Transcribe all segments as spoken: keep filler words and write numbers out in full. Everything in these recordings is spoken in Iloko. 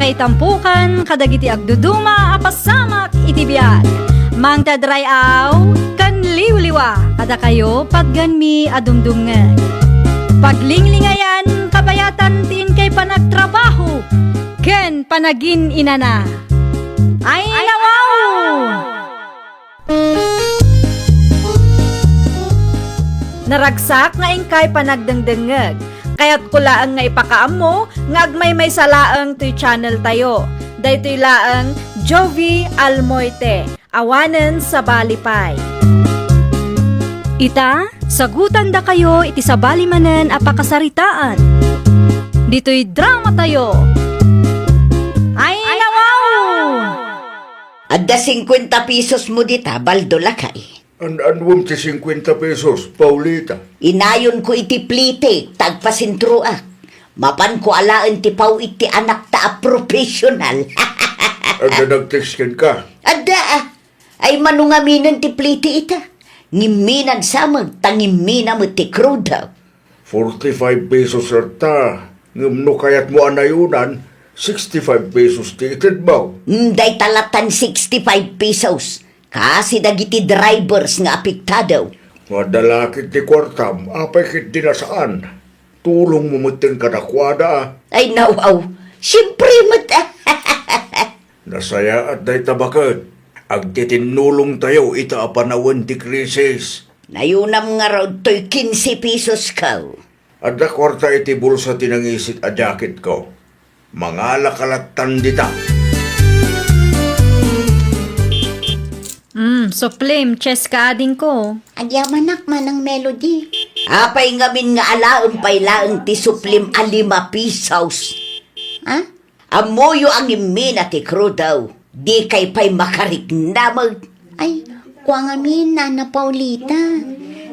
Itampukan kadagiti agduduma a pasamak iti biag. Mangted ray-aw ken liwliwa kadakayo patgenmi a dumdumngeg. Paglinglingayan, kabayatan ti inkay panagtrabaho ken panagin-inana. Ay, nawaw! Naragsak nga inkay panagdengdengngeg. Kayatko laeng nga ipakaammo nga agmaymaysa laeng toy channel tayo. Daytoy laeng Jovie Almoite, awanen sabali pay. Ita, sagutandakayo iti sabali manen a pakasaritaan. Ditoy drama tayo. Ay, nawaw! Adda singkuenta pesos mo dita, Baldo, lakay. An-, annuam ti singkuenta pesos, Paulita? Inayonko iti plite, ta agpasentroak. Mapanko alaen ti paw-it ti anakta a professional. Adda nag-text kenka? Adda, ah. Ay, mano ngaminen ti plite ita? Ngimminansa met, ta ngimmina met ti krudo. Forty-five pesos latta, ngem no kayatmo a nayonan, sixty-five pesos ti itedmo. Mm, dayta lattan sixty-five pesos. Kaasi dagiti drivers nga apektado. No adda la ket ti kuartam, apay ket di na saan? Tulongmo metten kadakuada. Ay, nawaw. Siempre met. Nasayaat dayta, baket. Agtitinnulongtayo ita a panawen ti krisis. Nayonam ngarud toy quince pesos ko. Adda kuarta iti bulsa ti nangisit a jacketko. Mangalaka lattan dita. Mm, suplim, Cheska, adingko. Agyamanak, Manang Melody. Apay ngamin nga alaem pay laeng ti suplim a lima pesos? Ha? Ammoyo a ngimmina ti krudo, dikay pay makarikna met. Ay, kua ngamin, Nana Paulita.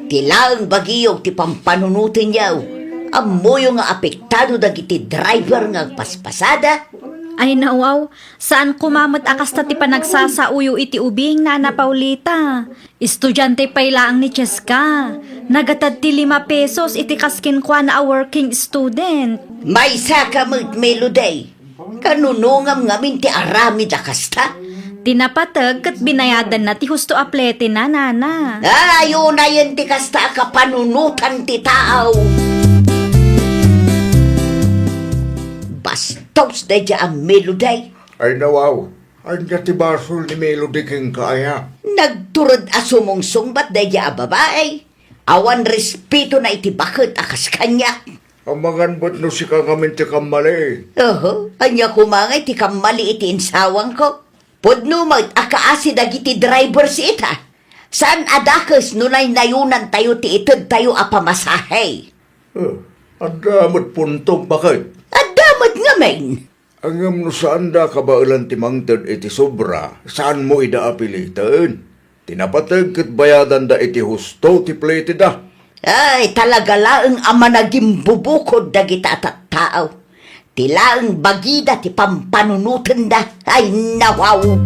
Ti laeng bagiyo ti pampanunotenyo. Ammoyo nga apektado dagiti driver nga agpaspasada. Ay, nawaw, saan koma met a kasta ti panagsasaoyo iti ubing, Nana Paulita. Estudiante pay laeng ni Cheska. Nagatad ti lima pesos iti kas kenkuana a working student. Maysaka met, Melody. Kanunongam ngamin ti aramid a kasta? Ti napateg ket binayadanna ti husto a pletena, Nana. Ay, unayen ti kasta a kapanunotan ti tao. Bastos daydiay a Melody. Ay, nawaw. Ania ti basol ni Melody kenka, aya? Nagtured a sumungsungbat daydiay a babai. Awan respetona iti baket a kas kaniak. Amangan met no sika ngamin ti kammali. Oho, ania koma ngay ti kammali iti insawangko? Pudno met a kaasi dagiti drivers ita. Saan a dakes no naynayonantayo ti itedtayo a pamasahe. Eh, adda met puntom, baket? Adda met ngamin. Ngem no saanda a kabaelan ti mangted iti sobra, saanmo ida a piliten. Ti napateg ket bayadanda iti husto ti pleteda. Ay, talaga laeng a managimbubukod dagita a tattao. Ti laeng bagida ti pampanunotenda. Ay, nawaw!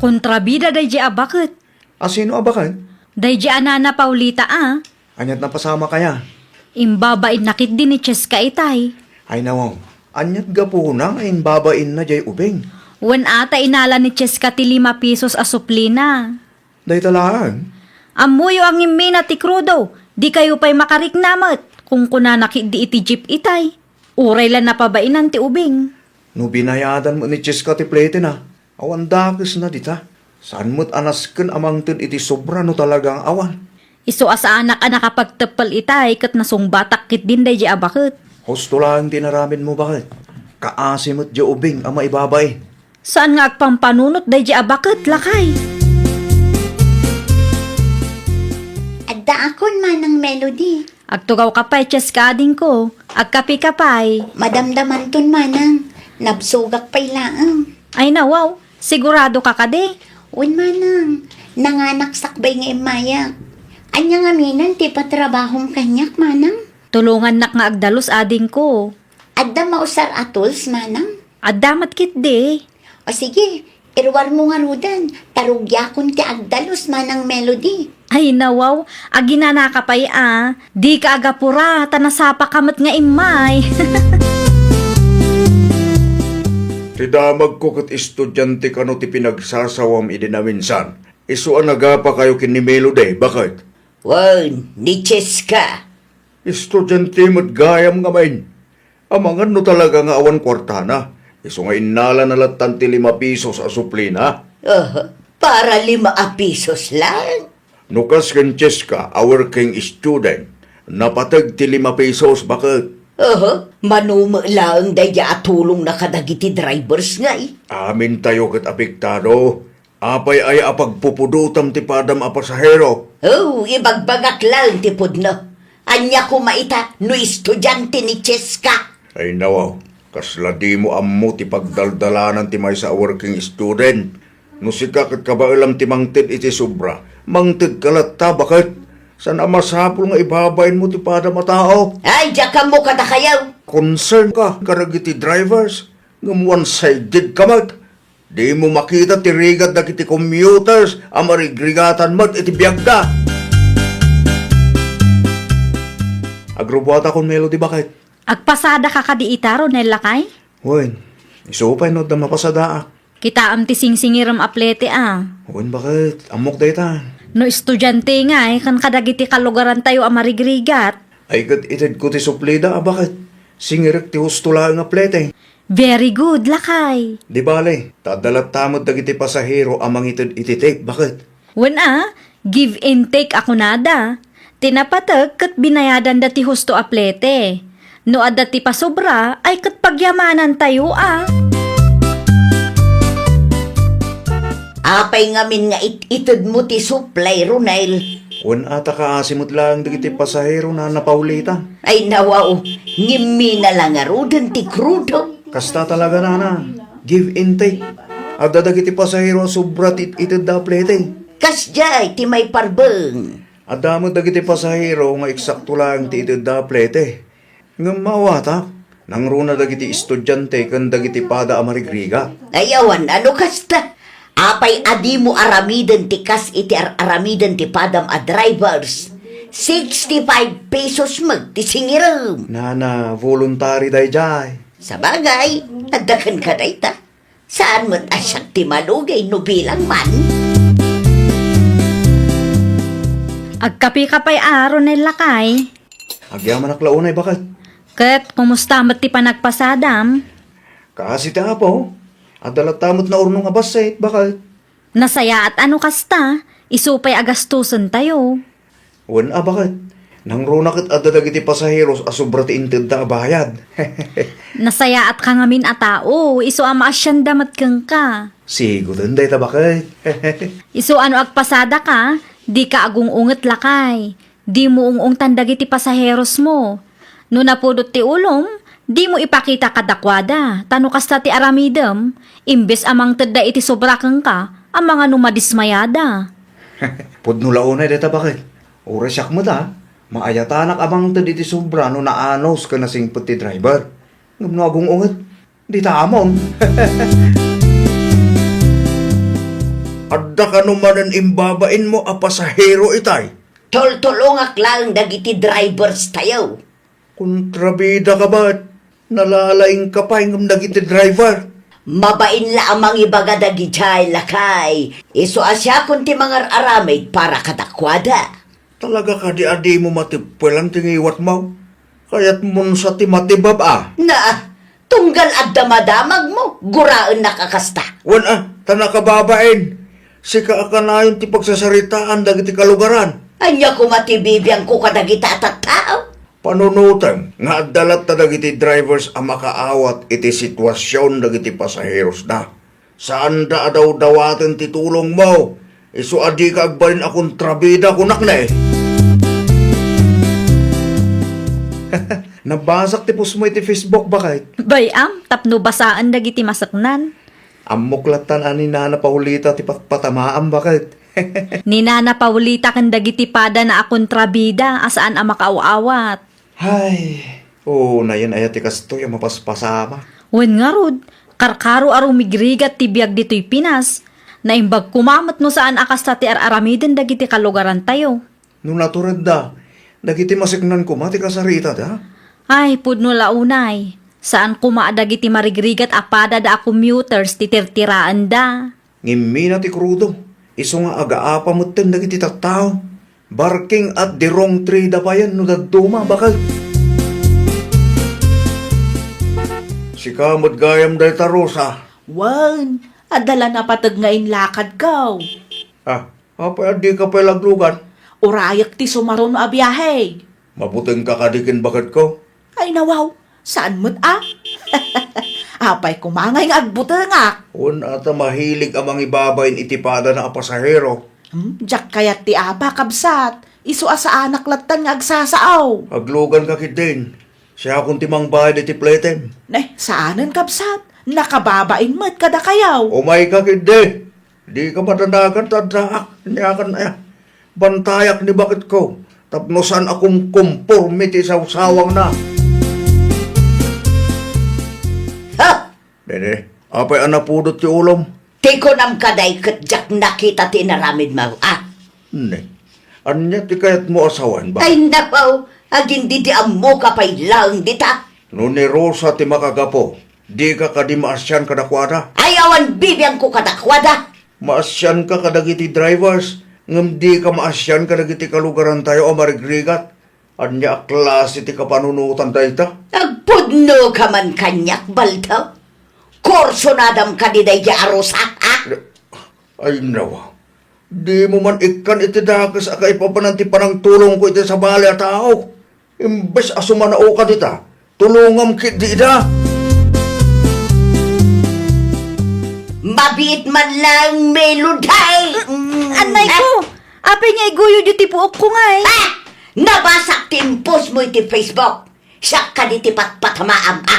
Kontrabida daydiay a baket. A sino a baket? Daydiay a Nana Paulita a. Aniat napasamak aya? Imbabainna ketdi ni Cheska itay. Ay, nawaw. Aniat gapuna nga imbabainna diay ubing? Wen a ta inala ni Cheska ti lima pesos a suplina. Dayta laeng? Ammoyo a ngimmina ti krudo, dikayo pay makarikna met, kunkunana ketdi iti jeep itay. Uray la napabainan ti ubing. No binayadan met ni Cheska ti pletena, awan dakesna dita. Saan met a nasken a mangted iti sobra no talaga nga awan. Isu a saanak a nakapagteppel itay ket nasungbatak ketdin daydiay a baket. Husto laeng ti inaramidmo, baket. Kaasi met diay ubing a maibabain. Saan nga agpampanunot daydiay a baket, lakay? Addaakon, Manang Melody. Agtugawka pay, Cheska, adingko. Agkapeka pay. Madamdamanton, Manang. Nabsogak pay laeng. Ay, nawaw. Siguradoka kadi? Wen, Manang. Nanganak sakbay nga immayak. Ania ngaminen ti patrabahom kaniak, Manang? Tulongannak nga agdalus, adingko. Adda mausar a tools, Manang? Adda met ketdi. O sige, iruarmo ngaruden, ta rugiakon ti agdalus, Manang Melody. Ay, nawaw, aginanaka pay a. Dika agapura, ta nasapaka met nga immay. Ti damagko ket estudiante kano ti pinagsasawam idi naminsan. Isu a nagapakayo ken ni Melody, baket? Wen, ni Cheska. Estudiante met gayam ngamin. Amangan no talaga nga awan kuartana. Isu nga innalana lattan ti lima pesos a suplina. Aha, para lima a pesos lang? No kas ken Cheska a working student, napateg ti lima pesos, baket? Aha, mano met laeng daydiay a tulongna kadagiti drivers ngay. Amintayo ket apektado. Apay aya a pagpupudotam ti padam a pasahero? Oh, ibagbagak laeng ti pudno. Ania koma ita no estudiante ni Cheska? Ay nawaw, kasla dimo ammo ti pagdaldalanan ti maysa a working student. No sika ket kabaelam ti mangted iti sobra, mangtedka latta, baket? Saan a masapul nga ibabainmo ti padam a tao? Ay, diak ammo kadakayo. Concern ka kadagiti drivers, ngem one-sided ka met. Dimo makita ti rigat dagiti commuters a marigrigatan met iti biagda. Agrubuatakon, Melody, baket? Agpasadaka kadi ita, Ronel, lakay? Wen, isu pay no adda mapasadaak. Kitaem ti singsingirem a plete a. Wen, baket? Ammok dayta. No estudiante ngay ken kadagiti kalugarantayo a marigrigat. Ay ket itedko ti suplida a, baket? Singirek ti husto laeng a plete. Very good, lakay. Di bale, ta adda latta met dagiti pasahero a mangited iti tip, baket? Wen a, give and take a kunada. Ti napateg ket binayadanda ti husto a plete. No adda ti pasobra, ay ket pagyamanantayo a. Apay ngamin nga it-itedmo ti suplay, Ronel? Wen a, ta kaasi met laeng dagiti pasahero, Nana Paulita. Ay, nawaw, ngimmi na la ngaruden ti krudo. Kasta talaga, Nana. Give and take. Adda dagiti pasahero a sobra ti it-itedda a plete. Kasdiay ti maiparbeng. Adda met dagiti pasahero nga eksakto laeng ti itedda a plete. Ngem maawatak, nangruna dagiti estudiante ken dagiti pada a marigrigat. Ay, awan a no kasta. Apay a dimo aramiden ti kas iti ar-aramiden ti padam a drivers? Sixty-five pesos met ti singirem. Nana, voluntary daydiay. Sabagay, adda kenka dayta. Saan met a siak ti malugay no bilang man? Agkapika pay a, Ronel, lakay? Agyamanak la unay, baket? Ket kumusta met ti panagpasadam? Kaasi ti Apo, adda latta met naurnong a bassit, baket? Nasayaat a no kasta, isu pay a gastusentayo. Wen a, baket? Nangruna ket adda dagiti pasaheros a sobra ti intedda a bayad. Nasayaatka ngamin a tao, isu a maasianda met kenka. Sigoten dayta, baket. Isu a no agpasadaka, dika agung-unget, lakay. Dimo ung-ungtan dagiti pasaherosmo. No napudot ti ulom, dimo ipakita kadakuada, ta no kasta ti aramidem, imbes a mangtedda iti sobra kenka, amangan no madismayada. Pudno la unay dayta, baket? Uray siak met a, maayatanak a mangted iti sobra no naanus ken nasingpet ti driver. Ngem no agung-unget, dita amon. Adda kano manen imbabainmo a pasahero itay? Tultulongak laeng dagiti drivers tayo. Kontrabida ka met? Nalalaingka pay ngem dagiti driver. Mabain la a mangibaga dagidiay, lakay. Isu a siakon ti mangar-aramid para kadakuada. Talaga kadi a dimo matippelan ti ngiwatmo? Kayatmon sa ti matibab a. Na, tunggal adda madamagmo, guraennak a kasta. Wen a, ta nakababain. Sika a kanayon ti pagsasaritaan dagiti kalugaran. Ania koma ti bibiangko kadagita a tattao? Panunotem nga adda latta dagiti drivers a makaawat iti situasion dagiti pasaherosda. Saanda a dawdawaten ti tulongmo. Isu a dika agbalin a kontrabida, kunak ne. Nabasak ti postmo iti Facebook, baket? Bay-am, tapno basaen dagiti maseknan. Ammok lattan a ni Nana Paulita ti patpatamaam, baket? Ni Nana Paulita ken dagiti padana a kontrabida a saan a makaaw-awat. Hay, unayen aya ti kastoy a mapaspasama? Wen ngarud, karkaro a rumigrigat ti biag ditoy Pinas. Naimbag koma met no saan a kasta ti ar-aramiden dagiti kalugarantayo. No naturedda, dagiti maseknan koma ti kasaritada? Ay, pudno la unay. Saan koma a dagiti marigrigat a padada a commuters ti tirtiraenda. Ngimmina ti krudo, isu nga agaapa metten dagiti tattao. Barking at the wrong tree da payen no dadduma, baket. Sika met gayam dayta, Rosa. Wen, adda la napateg nga inlakadko. Ah, apay a dika pay laglugan? Urayek ti sumaruno a biahe. Mabutengka kadi ken baketko? Ay, nawaw, saan met a? Apay koma ngay nga agbutengak? Wen, ata mahilig a mangibabain iti padana a pasahero. Hmm, diak kayat ti apa, kabsat. Isu a saanak lattan nga agsasao. Agluganka ketdin. Siakon ti mangbayad iti pletem. Ne, saanen, kabsat. Nakababain met kadakayo. Umayka ketdi. Dika madanagan ta addaak. Aniakan aya. Bantayak ni baketko tapno saan a kumkumporme ti sawsawangna. Ha! Dede, apay a napudot ti ulom? Ti kunam kadi ket diak nakita ti inaramidmo, a? Ne, ania ti kayatmo a sawen, ba? Ay, napaw, agin di di ammoka pay laeng dita. No ni Rosa ti makagapu, dika kadi maasian kadakuada? Ay, awan bibiangko kadakuada. Maasianka kadagiti drivers, ngem dika maasian kadagiti kalugarantayo a marigrigat. Ania a klase ti kapanunotan dayta? Agpudnoka man kaniak, Baldo? Kursunadam kadi daydi a Rosa, a? Ay, nawa. Dimo man ikkan iti dakes a kaipapanan ti panangtulongko iti sabali a tao. Imbes a sumanaoka dita, tulongam ketdi ida. Mabiit man laeng, Melody! Annayko! Apay nga iguyodyo ti puokko ngay? Ah! Nabasak ti impostmo iti Facebook. Siak kadi ti patpatamaam, a?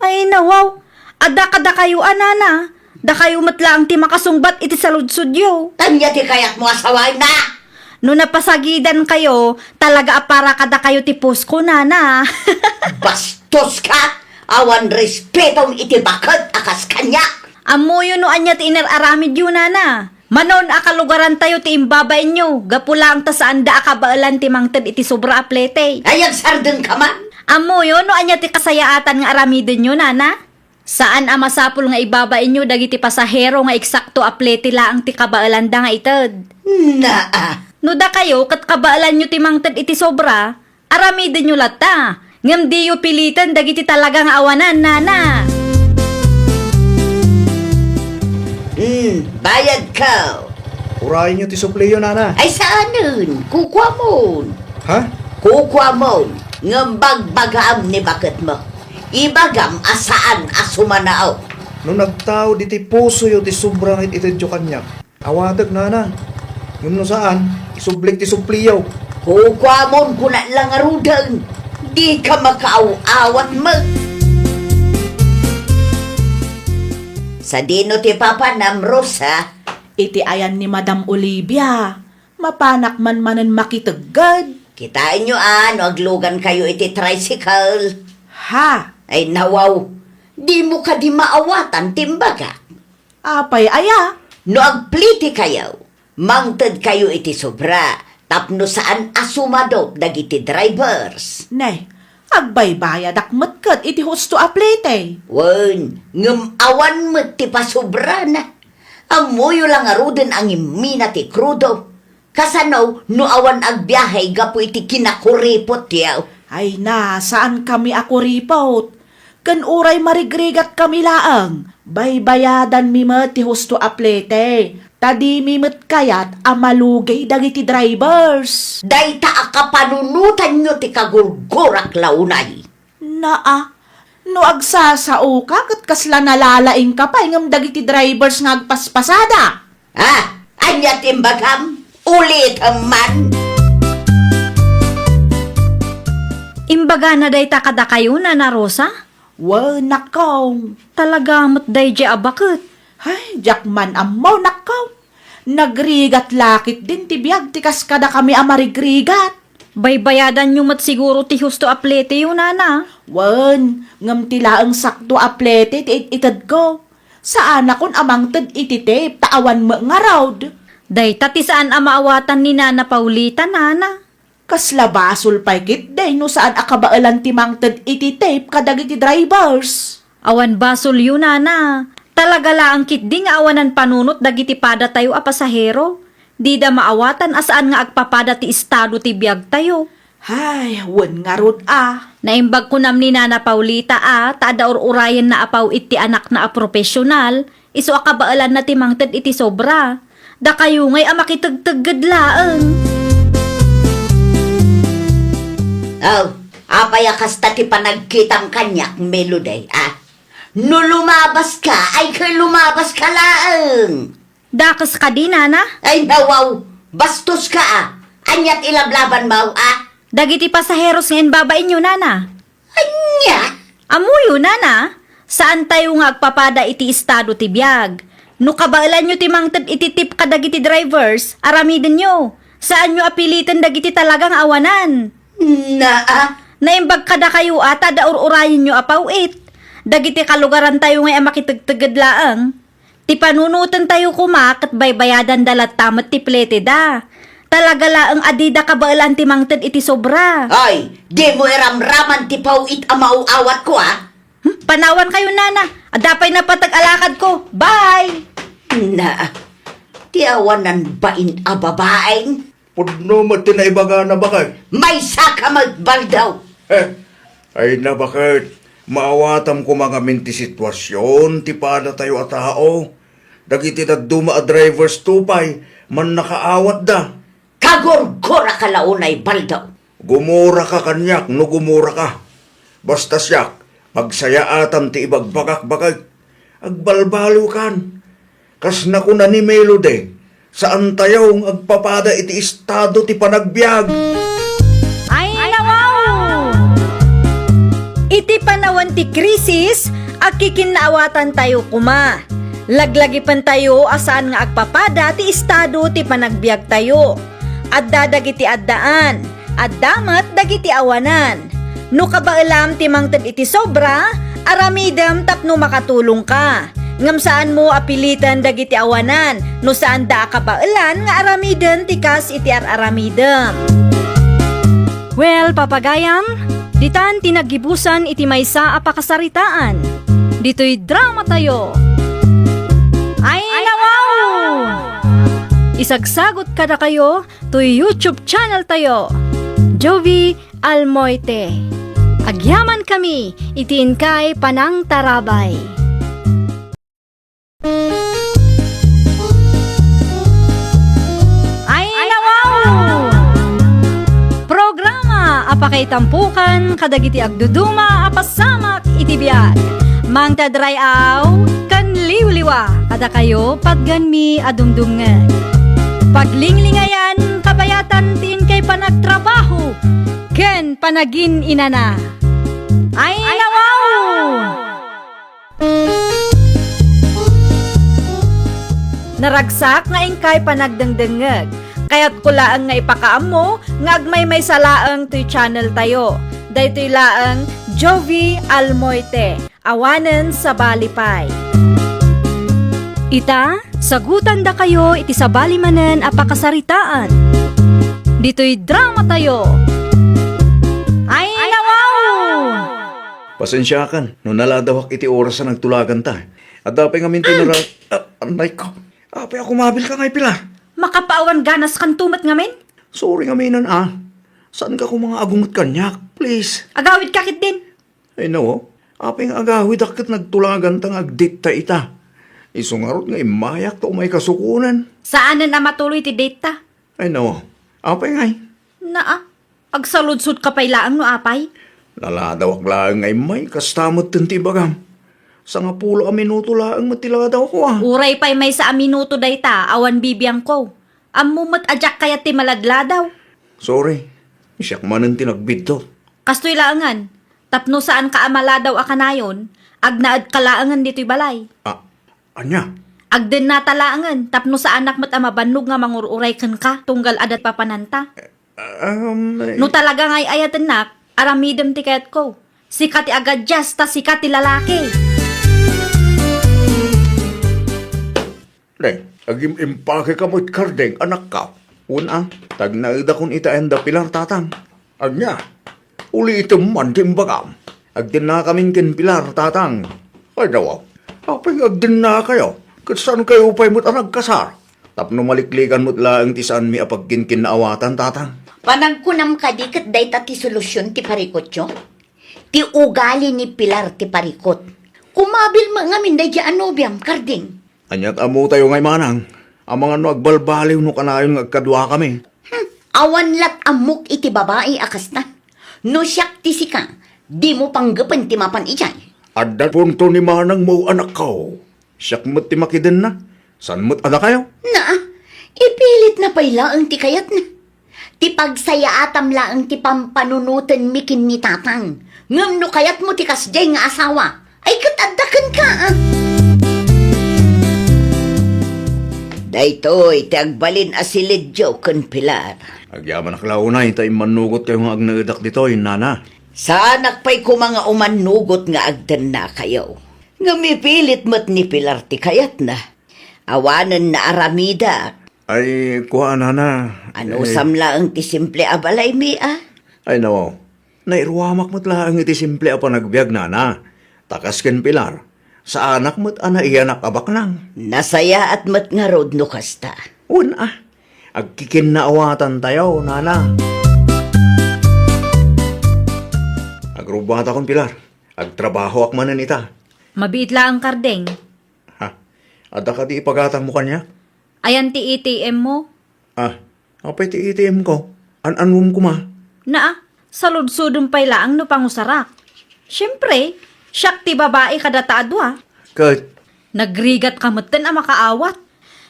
Ay, nawaw. Adda kadakayo a, nana. Dakayo met laeng ti makasungbat iti saludsodyo. Ania ti kayatmo a sawen, a? No napasagidankayo, talaga a para kadakayo ti postko, nana. Bastoska! Awan respetom iti baket a kas kaniak. Ammoyo no ania ti inar-aramidyo, nana. Manon a kalugarantayo ti imbabainyo, gapu laeng ta saanda a kabaelan ti mangted iti sobra a plete. Ay, agsardengka man! Ammoyo no ania ti kasayaatan nga aramidenyo, nana? Saan a masapul nga ibabainyo dagiti pasahero nga eksakto a plete laeng ti kabaelanda nga ited. Naa! No dakayo ket kabaelanyo ti mangted iti sobra, aramidenyo latta, ngem diyo piliten dagiti talaga nga awanan, nana. Hmm, bayadko. Urayenyo ti supliyo, nana. Ay, saanen. Kukuamon. Ha? Kukuamon. Ngem bagbagaam ni baketmo. Ibagam a saan a sumanao. No nagtaud iti pusoyo ti sobra nga it-itedyo kaniak, awatek, nana. Ngem no saan, isublik ti supliyo. Kukuamon, kunak la ngaruden. Dika makaaw-awat met. Sadino ti papanam, Rosa? Iti ayan ni Madam Olivia, mapanak man manen makitegged. Kitaenyo a no aglugankayo iti tricycle. Ha? Ay, nawaw. Dimo kadi maawatan ti imbagak? Apay aya? No agplitikayo, mangtedkayo iti sobra tapno saan a sumadop dagiti drivers. Ne, agbaybayadak met ket iti husto a plete. Wen, ngem awan met ti pasubrana. Ammoyo la ngaruden a ngimmina ti krudo. Kasano no awan agbiahe gapu iti kinakuripotyo? Ay na, saankami a kuripot. Ken uray marigrigatkami laeng, baybayadanmi met ti husto a plete, ta dimi met kayat a malugey dagiti drivers. Dayta a kapanunotanyo ti kagurgurak la unay. Naa, no agsasaoka ket kasla nalalaingka pay ngem dagiti drivers nga agpaspasada. Ah, ania ti imbagam? Ulitem man. Imbagana dayta kadakayo, Nana Rosa? Wen, nakkaw. Talaga met daydiay a baket. Ay, diak man ammo, nakkaw. Nagrigat la ketdin ti biag ti kas kadakami a marigrigat. Baybayadanyo met siguro ti husto a pleteyo, nana. Wen, ngem ti laeng sakto a plete ti it-itedko. Saanakon a mangted iti tape ta awan met ngarud. Dayta ti saan a maawatan ni Nana Paulita, nana. Kasla basol pay ketdi no saan a kabaelan ti mangted iti tip kadagiti drivers. Awan basolyo, nana. Talaga laeng ketdi nga awanan panunot dagiti padatayo a pasahero. Dida maawatan a saan nga agpapada ti estado ti biagtayo. Hay, wen ngarud a. Naimbag kunam ni Nana Paulita a ta adda ur-urayenna a paw-it ti anakna a profesional, isu a kabaelanna ti mangted iti sobra. Dakayo ngay a makitegtegged laeng. Oh, apay a kasta ti panagkitam kaniak, Melody, a? No lumabaska, ay ket lumabaska laeng. Dakes kadi, nana? Ay, nawaw! Bastoska, a! Ania ti lablabanmo, a? Dagiti pasaheros nga imbabainyo, nana. Ania? Ammoyo, nana. Saantayo nga agpapada iti estado ti biag. No kabaelanyo ti mangted iti tip kadagiti drivers, aramidenyo. Saanyo a piliten dagiti talaga nga awanan. Naa. Naimbag kadakayo a ta adda ur-urayenyo a paw-it. Dagiti kalugarantayo ngay a makitegtegged laeng. Ti panunotentayo koma ket baybayadanda latta met ti pleteda. Talaga laeng a dida kabaelan ti mangted iti sobra. Ay, dimo iramraman ti paw-it a maaw-awatko, a? Hmm, panawankayo, nana. Adda pay napateg a lakadko. Bye! Na, ti awanan bain a babaeng? Pudno met ti naibagana, baket. Maysaka met, Baldaw! Eh, ay na, baket. Maawatam koma ngamin ti situasion ti padatayo a tao. Dagiti dadduma a drivers to pay, mannakaawatda. Kagurguraka la unay, Baldaw. Gumuraka kaniak no gumuraka. Basta siak, pagsayaatam ti ibagbagak, baket. Agbalbaliwkan. Kas nakuna ni Melody, saantayo nga agpapada iti estado ti panagbiag. Ay, nawaw! Iti panawen ti krisis, agkikinnaawatantayo koma. Laglagipentayo a saan nga agpapada ti estado ti panagbiagtayo. Adda dagiti addaan, adda met dagiti awanan. No kabaelam ti mangted iti sobra, aramidem tapno makatulongka. Ngem saanmo a piliten dagiti awanan no saanda a kabaelan nga aramiden ti kas iti ar-aramidem. Well, papagayam, ditan ti naggibusan iti maysa a pakasaritaan. Ditoy dramatayo. Ay, nawaw! Isagsagot kadakayo toy YouTube channel tayo, Jovi Almoite. Agyamankami iti inkay panangtarabay. Ay, nawaw! Programa a pakaitampukan kadagiti agduduma a pasamak iti biag. Mangted ray-aw ken liwliwa kadakayo patgenmi a dumdumngeg. Paglinglingayan, kabayatan ti inkay panagtrabaho ken panagin-inana. Ay, nawaw! Naragsak nga inkay panagdengdengngeg. Kayatko laeng nga ipakaammo nga agmaymaysa laeng toy channel tayo. Daytoy laeng Jovi Almoite, awanen sabali pay. Ita, sagutandakayo iti sabali manen a pakasaritaan. Ditoy dramatayo. Ay, nawaw! Pasensiakan no naladawak iti oras a nagtulaganta. Adda pay ngamin ti nara-, ah, anay ko. Apay a kumabilka ngay pila? Makapaawan ganaskanto met ngamin? Sorry ngaminen, ah. Saanka koma nga agunget kaniak, please. Agawidka ketdin. Ay, no. Apay nga agawidak ket nagtulaganta nga agdate ta ita. Isu ngarud nga immayak ta umay kasukonen. Saanen a matuloy ti date ta. Ay, no. Apay ngay? Naa, agsaludsodka pay laeng no apay? Naladawak laeng nga immay, kasta metten ti ibagam. Sangapulo a minuto laeng met ti ladawko, ah. Uray pay maysa a minuto dayta, awan bibiangko. Ammo met a diak kayat ti maladladaw. Sorry, siak manen ti nagbiddut. Kastoy laengen, tapno saanka a maladaw a kanayon, agnaedka laengen ditoy balay. Ah, ania? Agdennata laengen, tapno saanak met a mabannog nga mangur-uray kenka, tunggal adda papananta. Um, eh. No talaga nga ay-ayatennak, aramidem ti kayatko. Sika ti agadias, ta sika ti lalaki. Ne, agim-impake ka met kardeng, anakko. Wen a, ta agnaedakon iti ayan da Pilar, tatang. Ania? Ulitem man ti imbagam. Agdennakamin ken Pilar, tatang. Ay, dawa. Apay nga agdennakayo? Ket saankayo pay met a nagkasar? Tapno maliklikan met laeng ti saanmi a pagkinkinnaawatan, tatang. Panagkunam kadi ket dayta ti solusyon ti parikutyo? Ti ugali ni Pilar ti parikut. Kumabil met ngamin daydiay a nobiam, Karding. Aniat ammotayo ngay, manang? Amangan no agbalbaliw no kanayon nga agkaduakami. Hmm, awan lat ammok iti babai a kasta. No siak ti sika, dimo panggepen ti mapan idiay. Adda punto ni manangmo, anakko. Siak met ti makidenna. Saan met a dakayo? Naa, ipilitna pay laeng ti kayatna. Ti pagsayaatam laeng ti pampanunotenmi ken ni tatang. Ngem no kayatmo ti kasdiay nga asawa, ay ket adda kenka, a. Daytoy ti agbalin a silidyo ken Pilar. Agyamanak la unay ta immannugotkayo nga agnaedak ditoy, nana. Saanak pay koma nga umannugot nga agdennakayo. Ngem ipilit met ni Pilar ti kayatna. Awanen naaramidak. Ay, kua, nana. Anusam laeng ti simple a balaymi, a? Ay, nawaw. Nairuamak met laeng iti simple a panagbiag, nana. Ta kas ken Pilar, saanak met a naiyanak a baknang. Nasayaat met ngarud no kasta. Wen a, agkikinnaawatantayo, nana. Agrubbuatakon, Pilar. Agtrabahoak manen ita. Mabiit laeng, Karding. Ha? Adda kadi ipagatangmo kaniak? Ayan ti A T M mo? Ah, apay ti A T M ko? An-anuem koma? Naa, saludsodem pay laeng no pangusarak. Siempre, siak ti babai kadata a dua. Ket? Nagrigat ka metten a makaawat.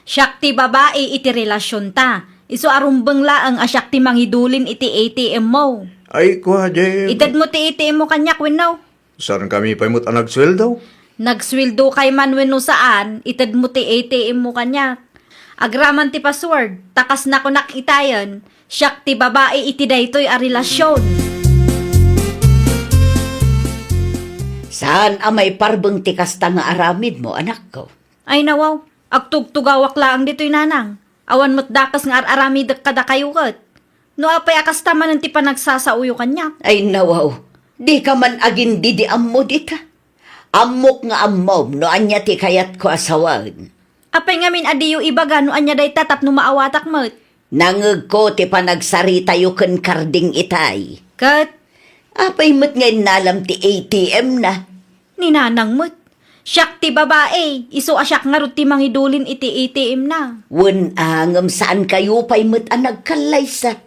Siak ti babai iti relasionta. Isu a rumbeng laeng a siak ti mangidulin iti A T M mo. Ay, kua, Jem. Itedmo ti A T M mo kaniak wenno? Saankami pay met a nagsueldo. Nagsueldo kay man wenno saan, itedmo ti A T M mo kaniak. Agraman ti password, ta kas nakunak itayen, siak ti babai iti daytoy a relasion. Saan a maiparbeng ti kasta nga aramidmo, anakko? Ay, nawaw, agtugtugawak laeng ditoy, nanang. Awan met dakes nga ar-aramidek kadakayo ket. No apay a kasta manen ti panagsasaoyo kaniak? Ay, nawaw, dika man agindidiammo dita. Ammok nga ammom no ania ti kayatko a sawen. Apay ngamin a diyo ibaga no ania dayta tapno maawatak met? Nangegko ti panagsaritayo ken Karding itay. Ket? Apay met nga innalam ti A T M na? Ni nanang met. Siak ti babai, isu a siak ngarud ti mangidulin iti A T M na. Wen a, ngem saankayo pay met a nagkallaysa.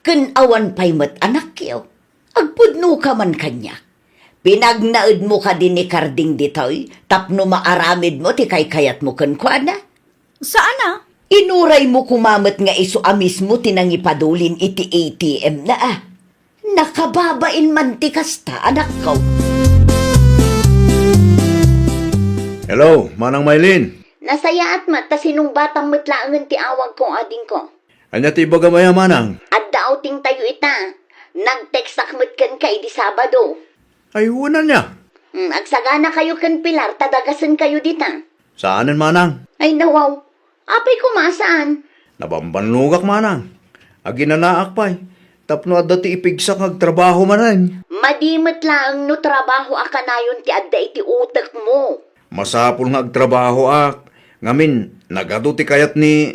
Ken awan pay met anakyo. Agpudnoka man kaniak. Pinagnaedmo kadi ni Karding ditoy tapno maaramidmo ti kaykayatmo kenkuana? Saan a? Inuraymo koma met nga isu a mismo ti nangipadulin iti A T M na a. Nakababain man ti kasta, anakko. Hello, Manang Maylin. Nasayaat met ta sinungbatam met laengen ti awagko, adingko. Ania ti ibagam aya, Manang? Adda outingtayo ita. Nag-textak met kenka idi Sabado. Ay, wen ania? Hmm, agsaganakayo ken Pilar ta dagasenkayo dita. Saanen, Manang. Ay, nawaw. Apay koma a saan? Nabambannogak, Manang. Aginanaak pay. Tapno adda ti ipigsak nga agtrabaho manen. Madi met laeng no trabaho a kanayon ti adda iti utekmo. Masapul nga agtrabahoak. Ngamin, nagadu ti kayat ni,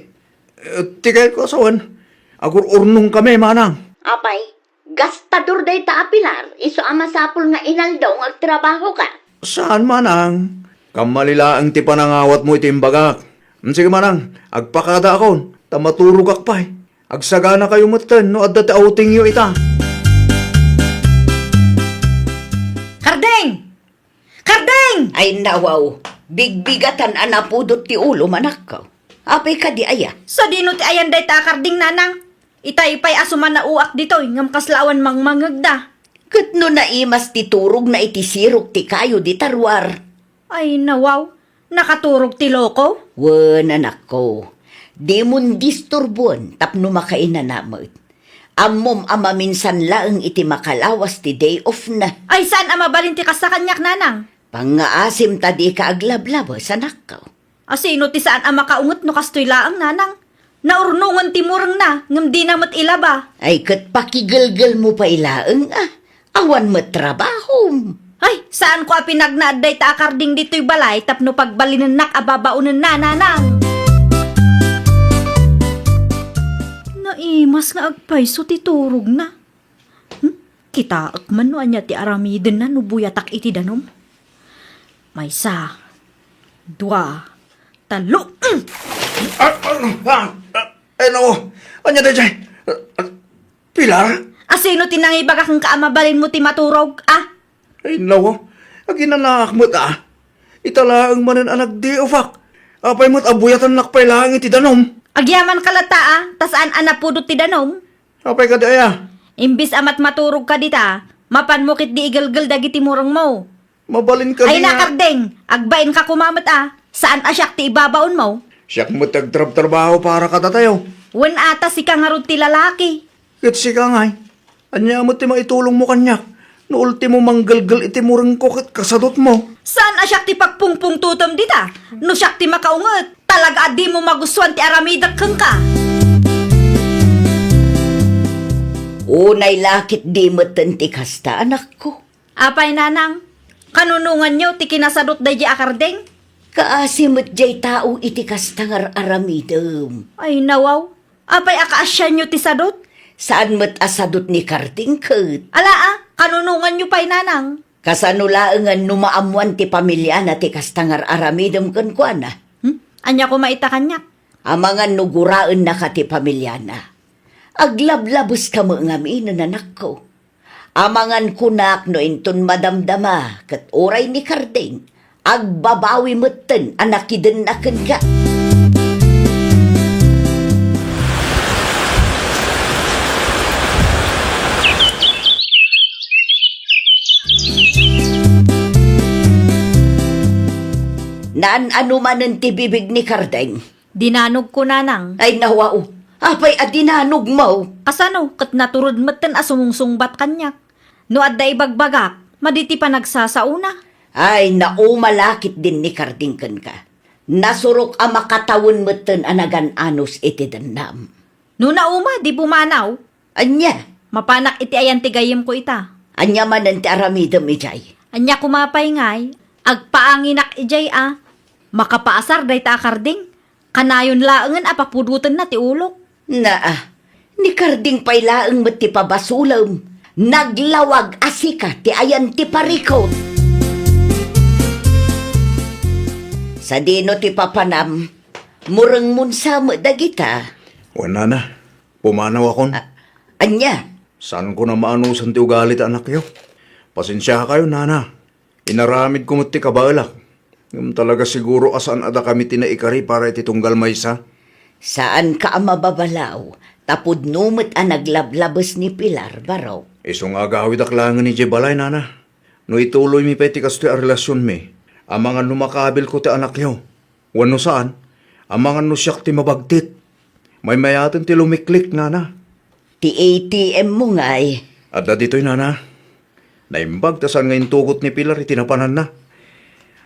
eh, ti kayatko a sawen. Agur-urnongkami, Manang. Apay, gastador dayta a Pilar, isu a masapul nga inaldaw nga agtrabahoka. Saan, Manang. Kammali laeng ti panangawatmo iti imbagak. Mm, sige, Manang, agpakadaakon, ta maturogak pay. Agsaganakayo metten no adda ti outingyo ita. Karding! Karding! Ay, nawaw, bigbigatan a napudot ti ulo, manakko. Apay kadi aya? Sadino ti ayan dayta a karding, nanang? Itay pay a sumanauak ditoy ngem kasla awan mangmangegda. Ket no naimas ti turogna iti sirok ti kayo dita ruar? Ay, nawaw, nakaturog ti loko? Wen, anakko, dimon disturboen tapno makainana met. Ammom a maminsan laeng iti makalawas ti day off na. Ay, saan a mabalin ti kasta kaniak, nanang? Pangngaasim ta dika aglablabes, anakko. A, sino ti saan a makaunget no kastoy laeng, nanang? Naurnongen ti murengna, ngem dina met ilaba. Ay, ket pakigelgelmo pay laeng, a. Awan met trabahom. Ay, saanko a pinagnaed dayta a karding ditoy balay tapno pagbalinennak a babaonenna, nanang. Naimas nga agpayso ti turogna. Hmm? Kitaek man no ania ti aramidenna no buyatak iti danum. Maysa, dua, tallo. Mm! Ah, ah, ah, ah, ay, nako. Ania daydiay? Ah, ah, Pilar? Asino ti nangibaga kenka a mabalinmo ti maturog, a? Ay, nako. Aginanaak met, a. Ita laeng manen a nagdiufak. Apay met a buyatennak pay laeng iti danum? Agyamanka latta, a, ta saan a napudot ti danum? Apay kadi aya? Imbis a matmaturogka dita, mapanmo ketdi igelgel dagiti murengmo. Mabalin kadi nga. Ay, nakarding! Agbainka koma met, a. Saan a siak ti ibabaonmo? Siak met ti agtrabtrabaho para kadatayo. Wen a, ta sika ngarud ti lalaki. Ket sika ngay, ania met ti maitulongmo kaniak? No ultimo manggelgel iti murengko ket kasadutmo. Saan a siak ti pagpungpungtotem dita? No siak ti makaunget, talaga a dimo magustuan ti aramidek kenka. Unay la ketdi metten ti kasta, anakko. Apay, nanang, kanunonganyo ti kinasadut daydiay a karding? Kaasi met diay tao iti kasta nga ar-aramidem. Ay, nawaw. Apay a kaasianyo ti sadut? Saan met a sadut ni Karding ket. Ala, a, kanunonganyo pay, nanang? Kasano laengen no maammoan ti pamiliana ti kasta nga ar-aramidem kenkuana? Hmm? Ania koma ita kaniak? Amangan no guraennaka ti pamiliana. Aglablabeska met ngamin, anakko. Amangan kunak no inton madamdama ket uray ni Karding, agbabawi metten a nakidenna kenka. Naan-ano manen ti bibig ni Karding? Dinanogko, nanang. Ay, nawaw. Apay a dinanogmo? Kasano, ket naturod metten a sumungsungbat kaniak. No adda ibagbagak, madi ti panagsasaona. Ay, nauma la ketdin ni Karding kenka. Nasurok a makatawen metten a nagan-anos iti dennam. No nauma, di pumanaw. Ania? Mapanak iti ayan ti gayyemko ita. Ania manen ti aramidem idiay? Ania koma pay ngay, agpaanginak idiay a. Makapaasar dayta a Karding. Kanayon laengen a papudotenna ti ulok. Naa, ni Karding pay laeng met ti pabasolem. Naglawag a sika ti ayan ti parikut. Sadino ti papanam? Murengmon sa met dagita. Wen, nana, pumanawakon. A-, ania? Saanko a maanosan ti ugali ti anakyo. Pasensiakayo, nana. Inaramidko met ti kabaelak. Ngem talaga siguro a saan a dakami ti naikari para iti tunggal maysa. Saanka a mababalaw, ta pudno met a naglablabes ni Pilar, barok. Isu nga agawidak laengen idiay balay, nana. No ituloymi pay ti kastoy a relasionmi, amangan no makabilko ti anakyo. Wenno saan, amangan no siak ti mabagtit. Maymayaten ti lumiklik, nana. Ti A T M mo ngay. Adda ditoy, nana. Naimbag ta saan nga intugot ni Pilar iti napananna.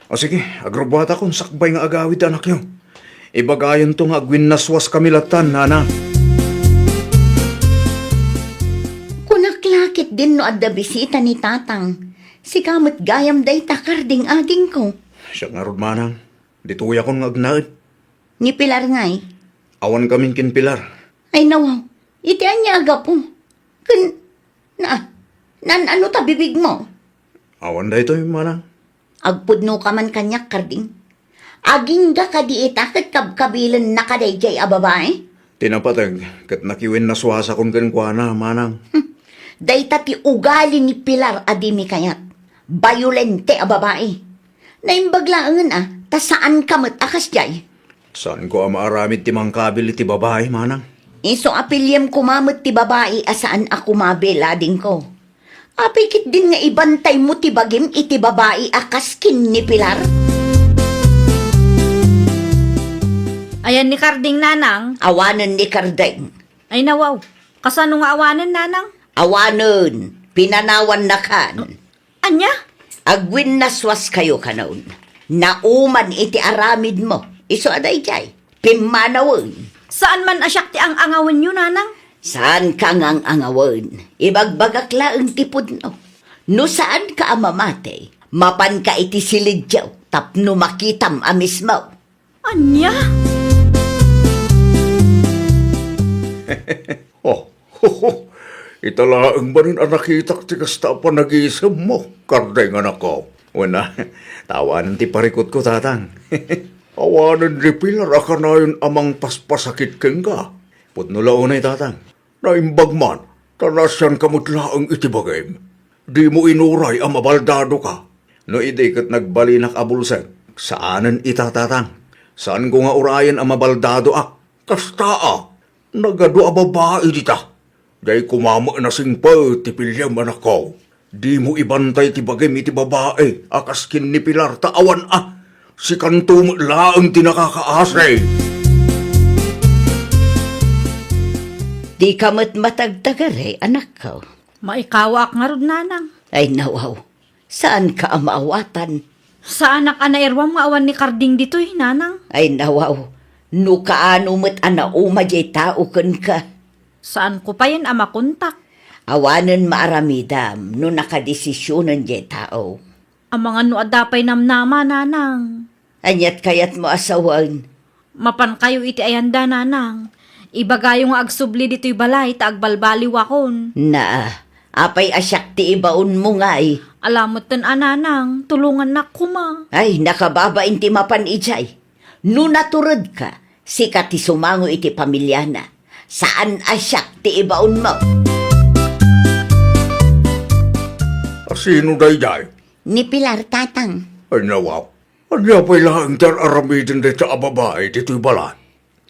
O sige, agrubbuatakon sakbay nga agawid ti anakyo. Ibagayonto nga agwinnaswaskami lattan, nana. Kunak la ketdin no adda bisita ni tatang. Sika met gayam dayta, Karding, agingko. Siak ngarud, manang. Ditoyakon nga agnaed. Ni Pilar ngay? Awankamin ken Pilar. Ay, nawaw. Iti ania a gapu? Ken, na, naan-ano ta bibigmo? Awan daytoy, manang. Agpudnoka man kaniak, Karding. Agingga kadi ita ket kabkabilennaka daydiay a babai? Ti napateg, ket nakiwinnaswasakon kenkuana, manang. Hmm. Dayta ti ugali ni Pilar a dimi kayat. Bayolente a babai. Naimbag laengen a, ta saanka met a kasdiay. Saanko a maaramid ti mangkabil iti babai, manang. Isu a piliem koma met ti babai a saan a kumabil, adingko. Apay ketdin nga ibantaymo ti bagim iti babai a kas ken ni Pilar? Ayan ni Karding, nanang. Awanen ni Karding. Ay, nawaw. Kasano nga awanen, nanang? Awanen. Pinanawannakan. Ania? Agwinnaswaskayo kanon. Nauman iti aramidmo. Isu a daydiay. Pimmanawen. Saan man a siak ti ang-angawenyo, nanang? Saanka nga ang-angawen. Ibagbagak laeng ti pudno. No saanka a mamati, mapanka iti silidyo tapno makitam a mismo. Ania? Oh, ita laeng manen a nakitak ti kasta a panagisemmo, Kardeng, anakko. Wen a, ta awanen ti parikutko, tatang. Awanen ni Pilar a kanayon a mangpaspasakit kenka. Pudno la unay, tatang. Naimbag man, ta naasianka met laeng iti bagim. Dimo inuray a mabaldadoka. No idi ket nagbalinak a bulsek, saanen ita, tatang. Saanko nga urayen a mabaldadoak. Kasta a, nagadu a babai dita. Diay koma met nasingpet ti piliem, anakko. Dimo ibantay ti bagim iti babai a kas ken ni Pilar ta awan a. Sikanto met laeng ti nakakaasi. Dika met matagtagari, anakko. Maikawaak ngarud, nanang. Ay, nawaw. Saanka a maawatan? Saanak a nairuam nga awan ni Karding ditoy, nanang. Ay, nawaw. No kaano met a nauma diay tao kenka. Saanko payen a makontak. Awanen maaramidam no nakadesisionen diay tao. Amangan no adda pay namnama, nanang. Aniat kayatmo a sawen? Mapankayo iti ayanda, nanang. Ibagayo nga agsubli ditoy balay ta agbalbaliwakon. Naa, apay a siak ti ibaonmo ngay? Ala metten a, nanang, tulongannak koma. Ay, nakababain ti mapan idiay. No naturedka, sika ti sumango iti pamiliana. Saan a siak ti ibaonmo. A sino daydiay? Ni Pilar, tatang. Ay, nawaw. Ania pay laeng ti ar-aramiden dayta a babai ditoy balay?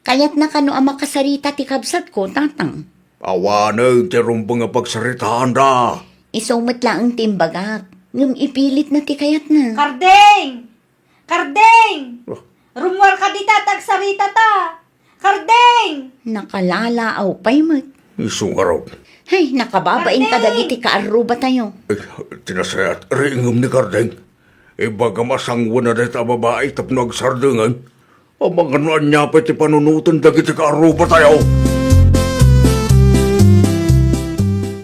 Kayatna kano a makasarita ti kabsatko, tatang. Awanen ti rumbeng a pagsaritaanda. Isu met laeng ti imbagak, ngem ipilitna ti kayatna. Karding! Karding! Ah. Rummuarka dita ta agsaritata! Karding! Nakalaalaaw pay met. Isu ngarud. Hay, nakababain kadagiti kaarrubatayo. Ay, ti nasayaat, riingem ni Karding. Ibagam a sanguen a dayta a babai tapno agsardengen. Amangan no ania pay ti panunoten dagiti kaarrubatayo.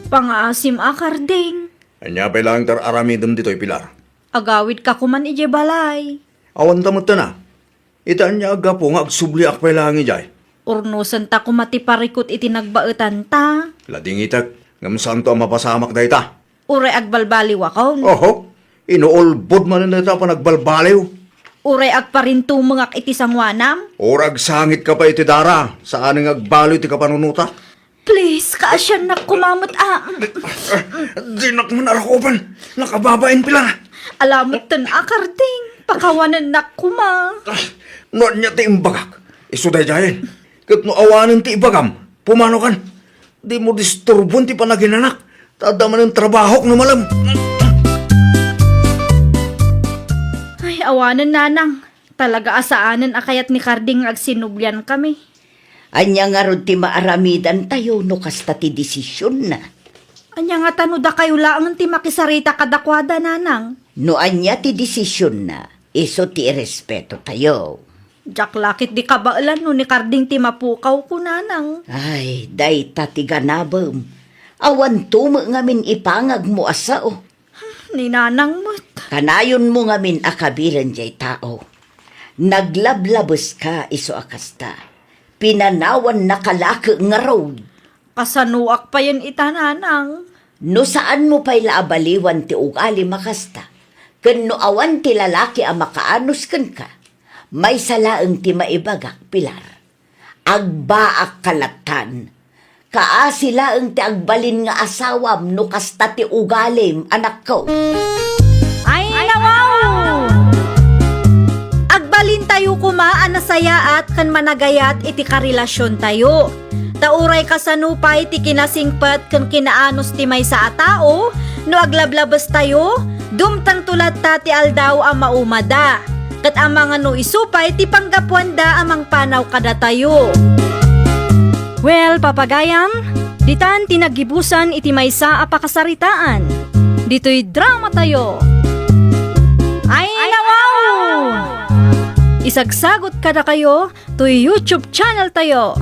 Pangaasim a, Karding. Ania pay laeng ti ar-aramidem ditoy, Pilar? Agawidka koman idiay balay. Awanta metten a. Ita ania a gapu nga agsubliak pay laeng idiay? Urnosenta koma ti parikut iti nagbaetanta. Ladingitek, ngem saanto a mapasamak dayta. Uray agbalbaliwakon. Oho, inuulbod manen dayta a panagbalbaliw. Uray agparintumengak iti sangoanam. Uray agsangitka pay iti dara, saan nga agbaliw ti kapanunotak. Please, kaasiannak koma met a. Dinak man arakupan. Nakababain, Pilar. Ala metten a, Karding. Pakawanennak koma. Ah, no ania ti imbagak, isu daydiayen. Ket no awanen ti ibagam, pumanokan. Dimo disturbon ti panaginanak. Ta adda manen trabahok no malem. Ay, awanen, nanang. Talaga a saanen a kayat ni Karding nga agsinubliankami. Ania ngarud ti maaramidantayo no kasta ti desisionna? Ania ngata no dakayo laengen ti makisarita kadakuada, nanang? No ania ti desisionna, isu ti irespetotayo. Diak la ketdi kabaelan no ni Karding ti mapukawko, nanang. Ay, dayta ti ganabem. Awanto met ngamin ipangagmo a sao. Ni nanang met. Kanayonmo ngamin a kabilen diay tao. Naglablabeska isu a kasta. Pinanawannaka la ket ngarud. Kasanoak payen ita, nanang? No saanmo pay la a baliwan ti ugalim a kasta, ken no awan ti lalaki a makaanus kenka, maysa laeng ti maibagak, Pilar. Agbaakka lattan. Kaasi laeng ti agbalin nga asawam no kasta ti ugalim, anakko. Ay, nawaw! Agbalintayo koma a nasayaat ken managayat iti karelasiontayo. Ta uray kasano pay ti kinasingpet ken kinaanus ti maysa a tao, no aglablabestayo, dumtengto latta ti aldaw a maumada. Ket amangan no isu pay ti panggapuanda a mangpanaw kadatayo. Well, papagayam, ditan ti naggibusan iti maysa a pakasaritaan. Ditoy dramatayo. Ay, nawaw! Isagsagot kadakayo toy YouTube channel tayo.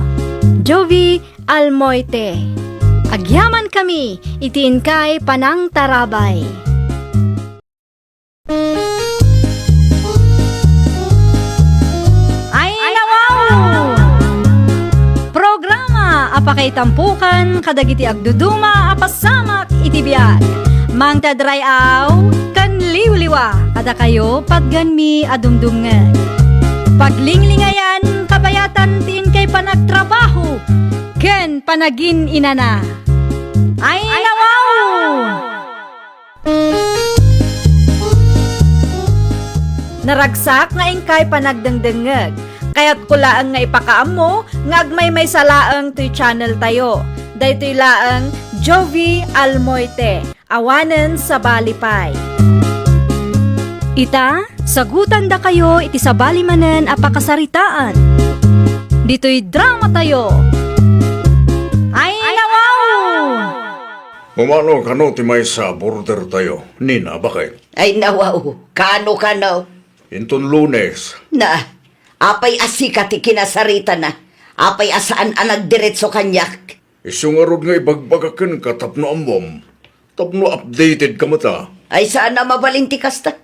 Jovi Almoite. Agyamankami iti inkay panangtarabay. Ay, nawaw! Programa a pakaitampukan kadagiti agduduma a pasamak iti biag. Mangted ray-aw ken liwliwa kadakayo, patganmi a dumdumngeg. Paglinglingayan, kabayatan ti inkay panagtrabaho ken panagin-inana. Ay, nawaw! Naragsak nga inkay panagdengdengngeg. Kayatko laeng nga ipakaammo nga agmaymaysa laeng toy channel tayo. Daytoy laeng Jovi Almoite, awanen sabali pay. Ita, sagutandakayo iti sabali manen a pakasaritaan. Ditoy drama tayo. Ay, nawaw! Umano kano ti maysa a border tayo, Nina, baket? Ay, nawaw, kano, kano? Inton Lunes. Na, apay a sika ti kinasaritana? Apay a saan a nagdiretso kaniak? Isu ngarud nga ibagbagak kenka tapno ammom, tapno updated ka met a. Ay, saan a mabalin ti kasta.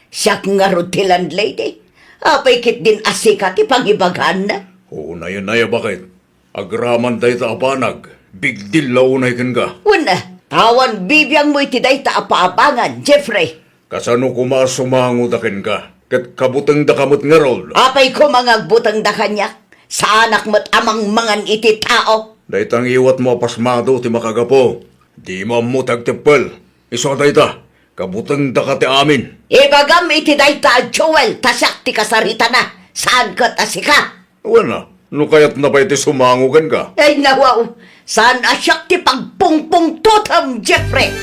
Siak ngarud ti landlady. Apay ketdin a sika ti pangibagaanna? Unayen aya, baket. Agraman dayta a banag, bigdil la unay kenka. Wen, awan bibiangmo iti dayta a paabangan, Jeffrey. Kasano koma a sumangoda kenka? Ket kabutengdaka met ngarud. Apay koma nga agbutengda kaniak? Saanak met a mangmangan iti tao. Dayta ngiwatmo a pasmado ti makagapu. Dimo ammo ti agteppel. Isu a dayta, kabutengdaka ti amin. Ibagam iti dayta a Joel ta siak ti kasaritana, saan ket a sika. Wen a, no kayatna pay ti sumango kenka. Ay, nawaw, saan a siak ti pagpungpungtotem, Jeffrey.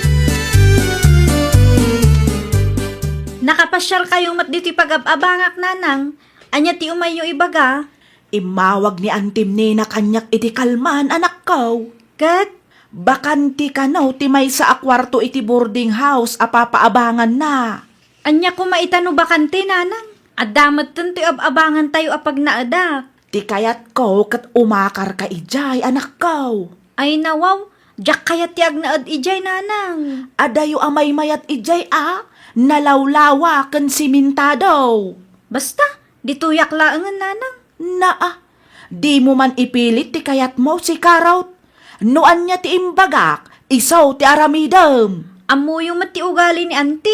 Nakapasiarkayo met ditoy pagab-abangak, nanang. Ania ti umayyo ibaga? Immawag ni Antim Nena kaniak iti kalman, anakko. Ket? Bakante kano ti maysa a kuarto iti boarding house a papaabanganna. Ania koma ita no bakante, nanang? Adda metten toy ab-abangantayo a pagnaedak. Ti kayatko ket umakarka idiay, anakko. Ay, nawaw, diak kayat ti agnaed idiay, nanang. Adayo a maymayat idiay a nalawlawa ken simentado. Basta, ditoyak laengen, nanang. Naa, dimo man ipilit ti kayatmo, sika, Ruth. No ania ti imbagak, isu ti aramidem. Ammoyo met ti ugali ni Anti.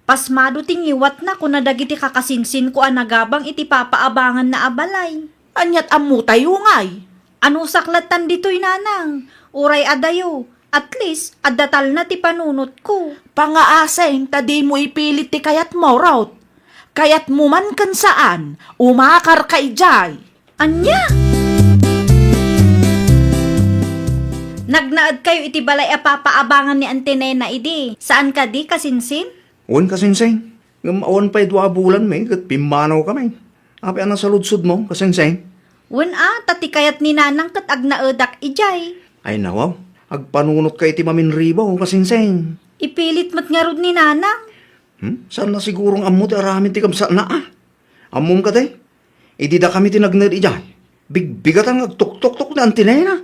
Pasmado ti ngiwatna, kuna dagiti kakasinsinko a nagabang iti papaabanganna a balay. Aniat ammotayo ngay? Anusak lattan ditoy, nanang. Uray adayo, at least, adda talna ti panunotko. Pangaasim ta dimo ipilit ti kayatmo, Ruth. Kayatmo man ken saan, umakarka idiay. Ania? Nagnaedkayo iti balay a papaabangan ni Anti Nena idi. Saan kadi, kasinsin? Wen, kasinsin. Ngem awan pay dua a bulan mi ket pimmanawkami. Apay a nasaludsodmo, kasinsin? Wen a, ta ti kayat ni Nanang ket agnaedak idiay. Ay, nawaw. Agpanunotka iti maminribaw, kasinsin. Ipilit met ngarud ni Nanang. Hmm? Saan na sigurong ammo ti aramid ti kabsatna, a? Ammom kadi? Idi dakami ti nagnaed idiay, bigbigatan nga agtuktoktok ni Anti Nena.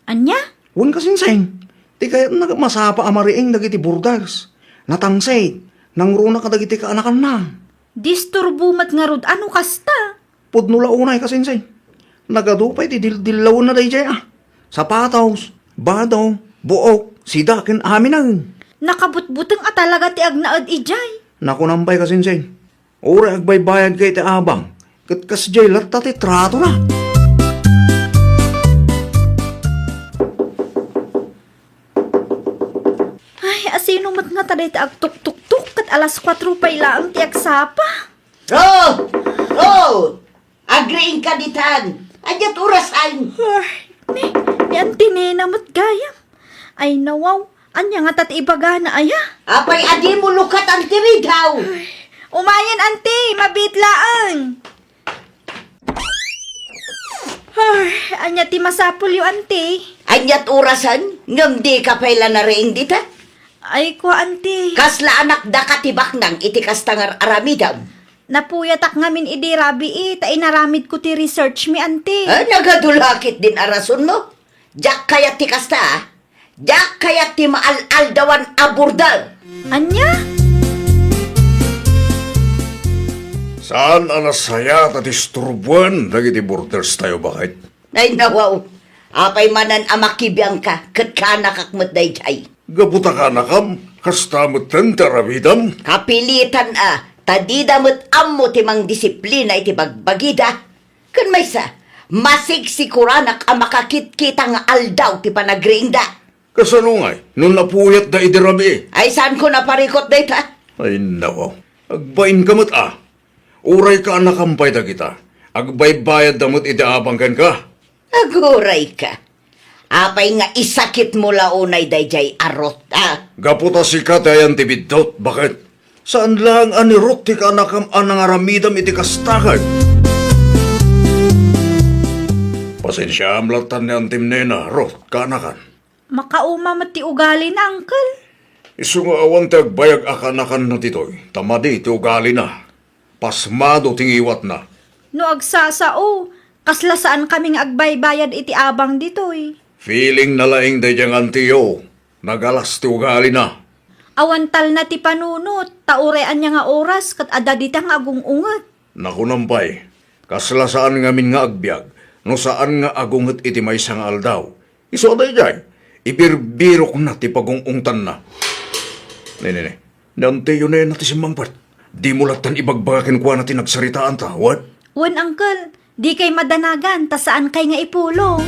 Ania? Wen, kasinsin. Ti kayatna ket masapa a mariing dagiti borders. Natangsit, nangruna kadagiti kaanakanna. Disturbo met ngarud a no kasta. Pudno la unay, kasinsin. Nagadu pay ti dildillawna daydiay a. Sapatos, bado, buok, sida ken aminen. Nakabutbuteng a talaga ti agnaed idiay. Nakunam pay, kasinsin. Uray agbaybayadka iti abang, ket kasdiay latta ti tratona. Ay, asino met ngata dayta agtuktuktok ket alas kuatro pay laeng ti agsapa? Ruth! Ruth! Agriingka ditan. Ania ti orasan? Ay, ni, ni Auntie Nena met gayam. Ay, nawaw. Ania ngata ti ibagana, aya? Apay a dimo lukatan ti ridaw? Ay, umayen, Auntie. Mabiit laeng. Ay, ania ti masapulyo, Auntie? Ania ti orasan? Ngem dika pay la nariing dita? Ay, kua, Auntie. Kasla anakdaka ti baknang iti kasta nga ar-aramidam. Napuyatak ngamin idi rabii ta inaramidko ti research mi, anti. Ah, nagadu la ketdin a rasonmo. Diak kayat ti kasta, ah. Diak kayat ti maal-aldawan a border. Ania? Saan a nasayaat a disturboen dagiti borders tayo, baket? Ay, nawaw. Apay manen a makibiangka ket kaanakak met daydiay? Gapu ta kaanakam, kasta metten ti aramidem. Kapilitan a, ta dida met ammo ti mangdisiplina iti bagbagida. Ken maysa, masigsiguranak a makakitkita nga aldaw ti panagriingda. Kasano ngay no napuyatda idi rabii? Ay, saanko naparikut dayta? Ay, nawaw. Agbainka met a. Uray kaanakam pay dagita, agbaybayadda met iti abang kenka. Agurayka. Apay nga isakitmo la unay daydiay a Ruth, a? Gapu ta sika ti ayan ti biddut, baket? Saan laeng a ni Ruth ti kaanakam a nangaramidem iti kasta, ket? Pasensiaam lattan ni Antim Nena, Ruth, kaanakan. Makauma met ti ugalina, uncle. Isu nga awan ti agbayag a kaanakanna ditoy, ta madi ti ugalina. Pasmado ti ngiwatna. No agsasao, kasla saankami nga agbaybayad iti abang ditoy. Feeling na laeng daydiay nga antiyo, nagalas ti ugalina. Awan talna ti panunot, ta uray ania nga oras ket adda dita nga agung-unget. Nakunam pay, kasla saan ngamin nga agbiag, no saan nga agunget iti maysa nga aldaw. Isu a daydiay, ibirbirokna ti pagung-ungtanna. Ne, ne, ne. Ni Antiyo Nena ti simmangpet. Dimo lattan ibagbaga kenkuana ti nagsaritaanta, wen? Wen, uncle. Dikay madanagan, ta saankay nga ipulong.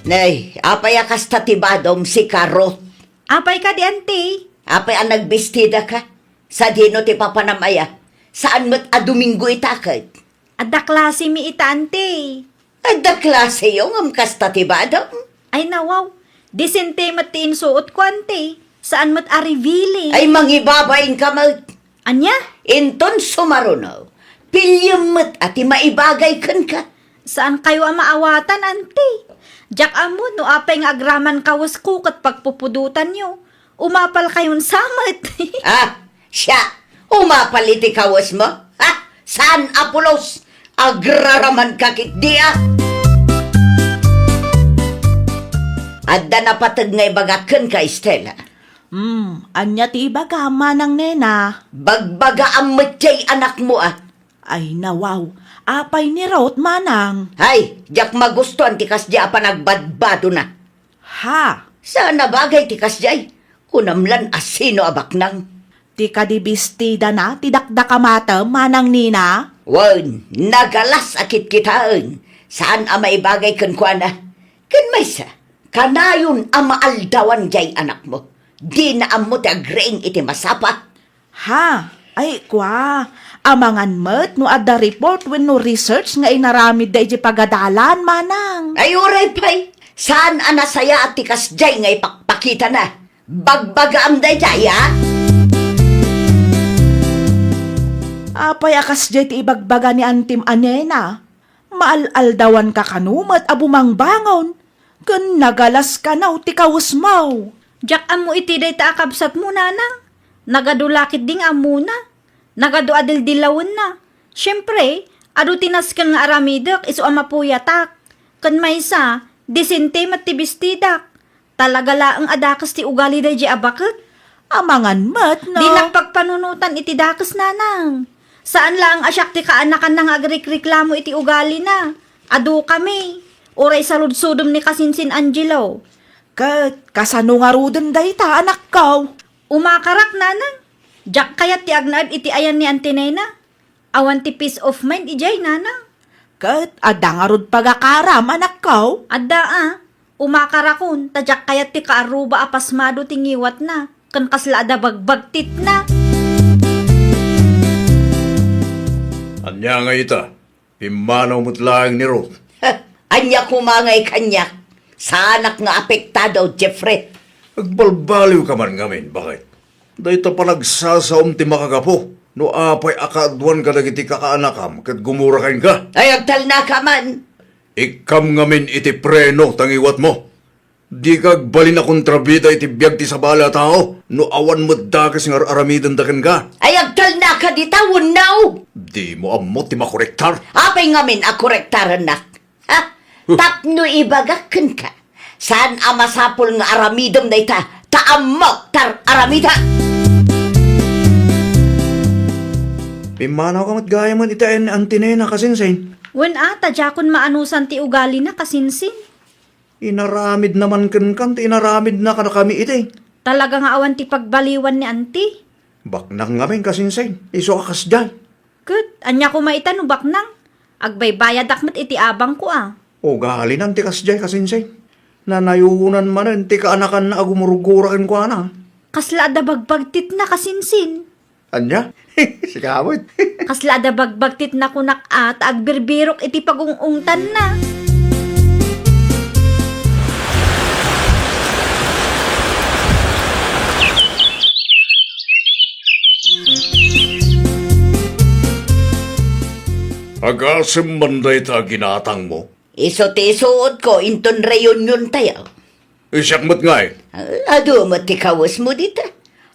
Nay, apay a kasta ti badom, sika, Ruth? Apay kadi, anti? Apay a nagbistida ka? Sadino ti papanam aya? Saan met a Domingo ita ket? Adda klase mi ita, anti. Adda klaseyo ngem kasta ti badom? Ay, nawaw. Disente met ti insuotko, anti. Saan met a revealing. Ay, mangibabain ka met. Ania? Inton sumaruno, piliem met a ti maibagay kenka. Saankayo a maawatan, anti. Diak ammo no apay nga agraman kawesko ket pagpupudotanyo. Umapalkayon sa met. Ah, siya, umapal iti kawesmo? Ha? Saan a pulos? Agraramanka ketdi a? Adda napateg nga ibagak kenka, Estela. Hmm, ania ti ibagam, Manang Nena? Bagbagaam met jay anakmo a. Ay, nawaw. Apay ni Ruth, Manang? Ay, diak magustuan ti kasdiay a panagbadbadona. Ha? Saan a bagay ti kasdiay. Kunam lan a sino a baknang. Ti kadi bestidana ti dakdakamatem, Manang Nena? Wen, nagalas a kitkitaen. Saan a maibagay kenkuana. Ken maysa, kanayon a maaldawan jay anakmo. Dina ammo ti agriing iti masapa. Ha? Ay, kua, amangan met no adda report wenno research nga inaramidda idiay pagadalan, Manang. Ay, uray pay. Saan a nasayaat ti kasdiay nga ipakpakitana. Bagbagaam daydiay, a? Apay a kasdiay ti ibagbaga ni Antim a Nena? Maal-aldawanka kano met a bumangbangon, ken nagalas kano ti kawesmo. Diak ammo iti dayta a kabsatmo, Nanang. Nagadu la ketdi nga ammona. Nagadu a dildilawenna. Siempre, adu ti nasken nga aramidek isu a mapuyatak. Ken maysa, disente met ti bestidak. Talaga laeng a dakes ti ugali daydiay a baket. Amangan met, no? Dinak pagpanunotan iti dakes, Nanang. Saan laeng a siak ti kaanakanna nga agrikreklamo iti ugalina. Adukami. Uray saludsodem ni kasinsin Angelo. Ket kasano ngaruden dayta, anakko? Umakarak, Nanang. Diak kayat ti agnaed iti ayan ni Anti Nena. Awan ti peace of mind idiay, Nanang. Ket adda ngarud pagakaram, anakko? Adda a. Umakarakon, ta diak kayat ti kaarruba a pasmado ti ngiwatna, ken kasla adda bagbagtitna. Ania nga ita? Pimmanaw met laeng ni Ruth. Ha, ania koma ngay kaniak? Saanak nga apektado, Jeffrey. Agbalbaliwka man ngamin, baket? Dayta panagsasaom ti makagapu no apay a kaaduan kadagiti kakaanakam ket gumura kenka. Ay, agtalnaka man! Ikkam ngamin iti preno ta ngiwatmo. Dika agbalin a kontrabida iti biag ti sabali a tao no awan met dakes nga ar-aramidenda kenka. Ay, agtalnaka dita wenno? Dimo ammo ti makorektar. Apay ngamin a korektarennak? Ha? Huh. Tapno ibagak kenka, saan a masapul nga aramidem dayta, ta ammok ti ar-aramidek. Pimmanawka met gayam iti ayan ni Auntie Nena, kasinsin. Wen a, ta diakon maanusan ti ugalina, kasinsin. Inaramidna man kenka ti inaramidna kadakami iti. Talaga nga awan ti pagbaliwan ni Auntie. Baknang ngamin, kasinsin, isu a kasdiay. Ket, ania koma ita no baknang? Agbaybayadak met iti abangko a. Ugalina ti kasdiay, kasinsin. Nanayonan manen ti kaanakanna a gumurgura kenkuana. Kasla adda bagbagtitna, kasinsin. Ania? Sika met. Kasla adda bagbagtitna kunak a, ta agbirbirok iti pagung-ungtanna. Agasem man dayta a ginatangmo? Isu ti isuotko inton reunion tayo. Siak met ngay? Ah, adu met ti kawesmo dita.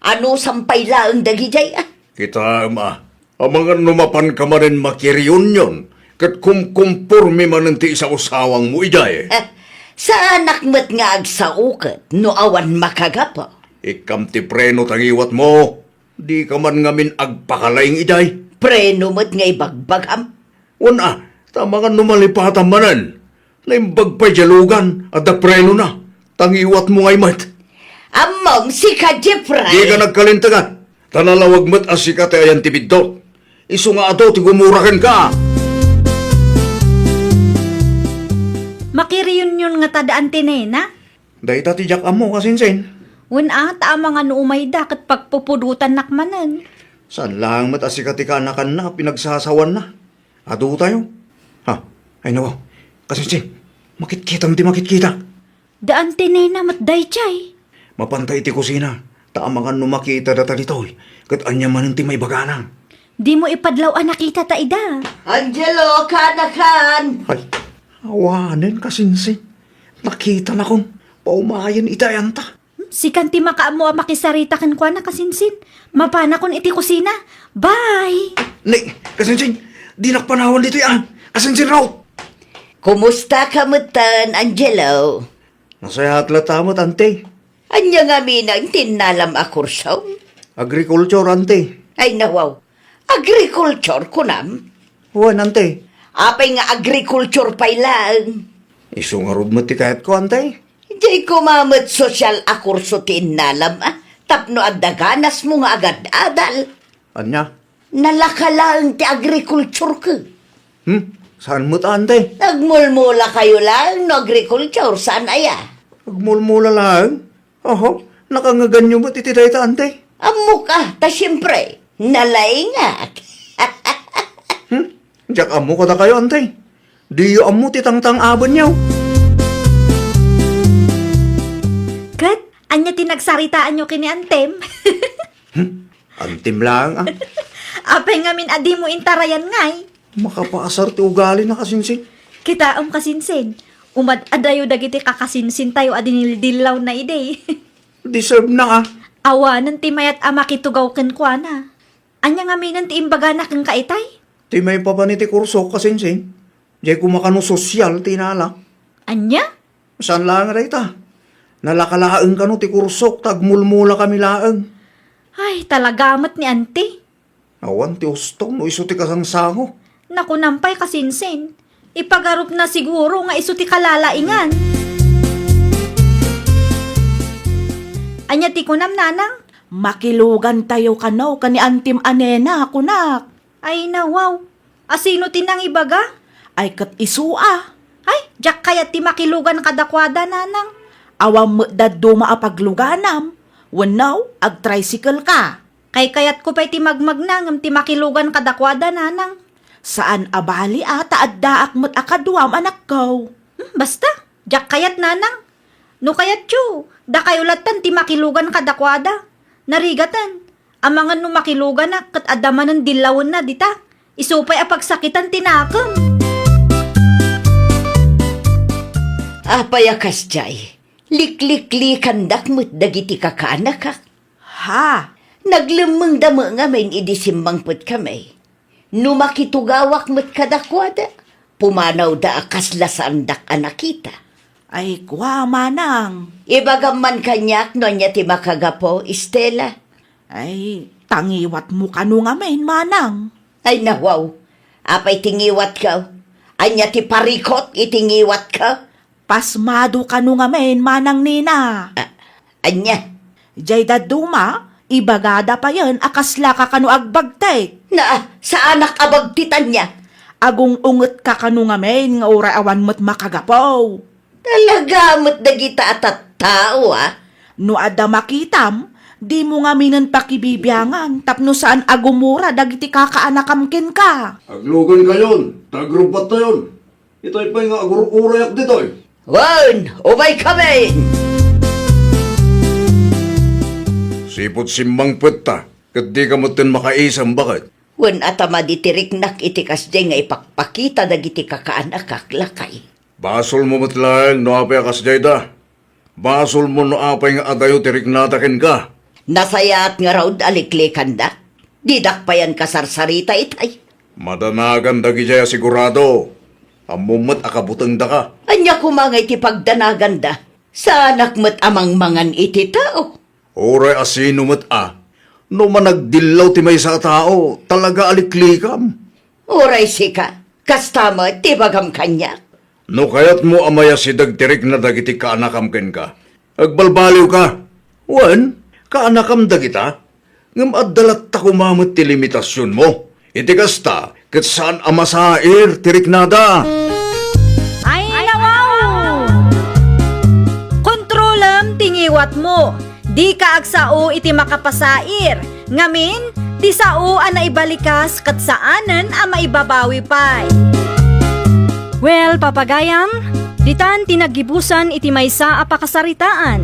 Anusam pay laeng dagidiay a. Kitaem a, amangan no mapanka manen makireunion, ket kumkumporme manen ti isausawangmo idiay. Ah, saanak met nga agsao ket no awan makagapu. Ikkam ti preno ta ngiwatmo. Dika man ngamin agpakalaing idiay. Preno met nga ibagbagam. Wen a, ta amangan no malipatam manen. Naimbag pay diay lugan, adda prenona. Ta ngiwatmo ngay met. Ammom, sika, Jeffrey. Dika nagkalintegan. Ta nalawag met a sika ti ayan ti biddut. Isu nga adu ti gumura kenka. Makireunion ngata da Auntie Nena? Dayta ti diak ammo, kasinsin. Wen a, ta amangan no umayda ket pagpupudotannak manen. Saan laeng met a sika ti kaanakanna a pinagsasawanna. Adu tayo. Ha, ay nawa. Kasinsin, makitkitam ti makitkita. Da Auntie Nena met daydiay. Mapanta iti kusina, ta amangan no makita data ditoy, ket ania manen ti maibagana. Dimo ipadlaw a nakitata ida. Angelo, kaanakan! Ay, awanen, kasinsin. Nakitanakon. Paumayen iti ayanta. Hmm, sikan ti makaammo a makisarita kenkuana, kasinsin. Mapanakon iti kusina. Bye! Ni, kasinsin, dinak panawan ditoy a. Kasinsin, Ruth! Kumustaka metten, Angelo? Nasayaat latta met, Auntie. Ania ngamin ti innalam a kurso? Agriculture, Auntie. Ay, nawaw. Agriculture, kunam? Wen, Auntie. Apay nga agriculture pay laeng? Isu ngarud met ti kayatko, Auntie. Diay koma met sosyal a kurso ti innalam, a, tapno adda ganasmo nga agad-adal. Ania? Nalaka laeng ti agriculture ket. Hmm? Saan met, Auntie? Nagmulmula kayo laeng no agriculture, saan aya? Agmulmula laeng? Oho, nakangaganyo met iti dayta, Auntie. Ammok a, ta siempre, nalaingak. Hmm? Diak ammo kadakayo, Auntie. Diyo ammo ti tangtang-abenyo. Ket, ania ti nagsaritaanyo ken ni Antem? Hmm? Antim laeng, a. Apay ngamin a dimo intarayan ngay? Makapaasar ti ugalina, kasinsin. Kitaem, kasinsin. Umad-adayo dagiti kakasinsintayo a dinildillawna idi. Deserve na, a. Awanen ti mayat a makitugaw kenkuana. Ania ngaminen ti imbagana kenka itay? Ti maipapan iti kursok, kasinsin. Diay koma kano sosyal ti inala. Ania? Saan laeng a dayta. Nalaka laeng kano ti kursok ta agmulmula kami laeng. Ay, talaga met ni Auntie. Awan ti ustom no isu ti kasangsango. Nakunam pay, kasinsin. Ipagarupna siguro nga isu ti kalalaingan. Ania ti kunam, Nanang? Makilugantayo kano ken ni Antim a Nena, kunak. Ay, nawaw. Asino ti nangibaga? Ay, ket isu a. Ay, diak kayat ti makilugan kadakuada, Nanang. Awan met dadduma a pagluganam. Wenno, agtricycle ka. Kaykayatko pay ti magmagna ngem ti makilugan kadakuada, Nanang. Saan a bali a ta addaak met a kaduam, anakko. Hmm, basta, diak kayat, Nanang. No kayatyo, dakayo lattan ti makilugan kadakuada. Narigaten, amangan no makiluganak ket adda manen dillawenna dita. Isu pay a pagsakitan ti nakem. Apay a kasdiay? Likliklikandak met dagiti kakaanakak. Ha? Naglemmengda met ngamin idi simmangpetkami. No makitugawak met kadakuada, pumanawda a kasla saandak a nakita. Ay, kua, manang. Ibagam man kaniak no ania ti makagapu, Estela. Ay, ta ngiwatmo kano ngamin, manang. Ay, nawaw. Apay ti ngiwatko? Ania ti parikut iti ngiwatko? Pasmado kano ngamin, manang Nina. A-, ania? Jay dadduma, ibagada payen a kaslaka kano agbagtek. Na, saanak a bagtit ania? Agung-ungetka kano ngamin nga uray awan met makagapu. Talaga met dagita a tattao, a? No adda makitam, dimo ngaminen pakibibiangan tapno saan a gumura dagiti kakaanakam kenka. Aglugankayon, ta agrubbattayon. Itay pay nga agur-urayak ditoy. Wen, umaykami! Sipud simmangpetta, ket dika metten makaisem, baket? Wen, a ta madi ti riknak iti kasdiay nga ipakpakita dagiti kakaanakak, lakay. Basolmo met laeng no apay a kasdiay da. Basolmo no apay nga adayo ti riknada kenka. Nasayaat ngarud a liklikandak. Didak payen kasarsarita itay. Madanagan dagidiay a sigurado. Ammom met a kabutengdaka. Ania koma ngay ti pagdanaganda? Saanak met a mangmangan iti tao. Uray a sino met a, no managdillaw ti maysa a tao, talaga a liklikam. Uray sika, kasta met ti ibagam kaniak. No kayatmo a mayasideg ti rikna dagiti kaanakam kenka, agbalbaliwka. Wen, kaanakam dagita, ngem adda latta koma met ti limitasionmo. Iti kasta, ket saan a masair ti riknada. Ay, nawaw! Kontrolem ti ngiwatmo. Dika agsao iti makapasair. Ngamin, ti sao a naibalikas ket saanen a maibabawi pay. Well, papagayam, ditan ti naggibusan iti maysa a pakasaritaan.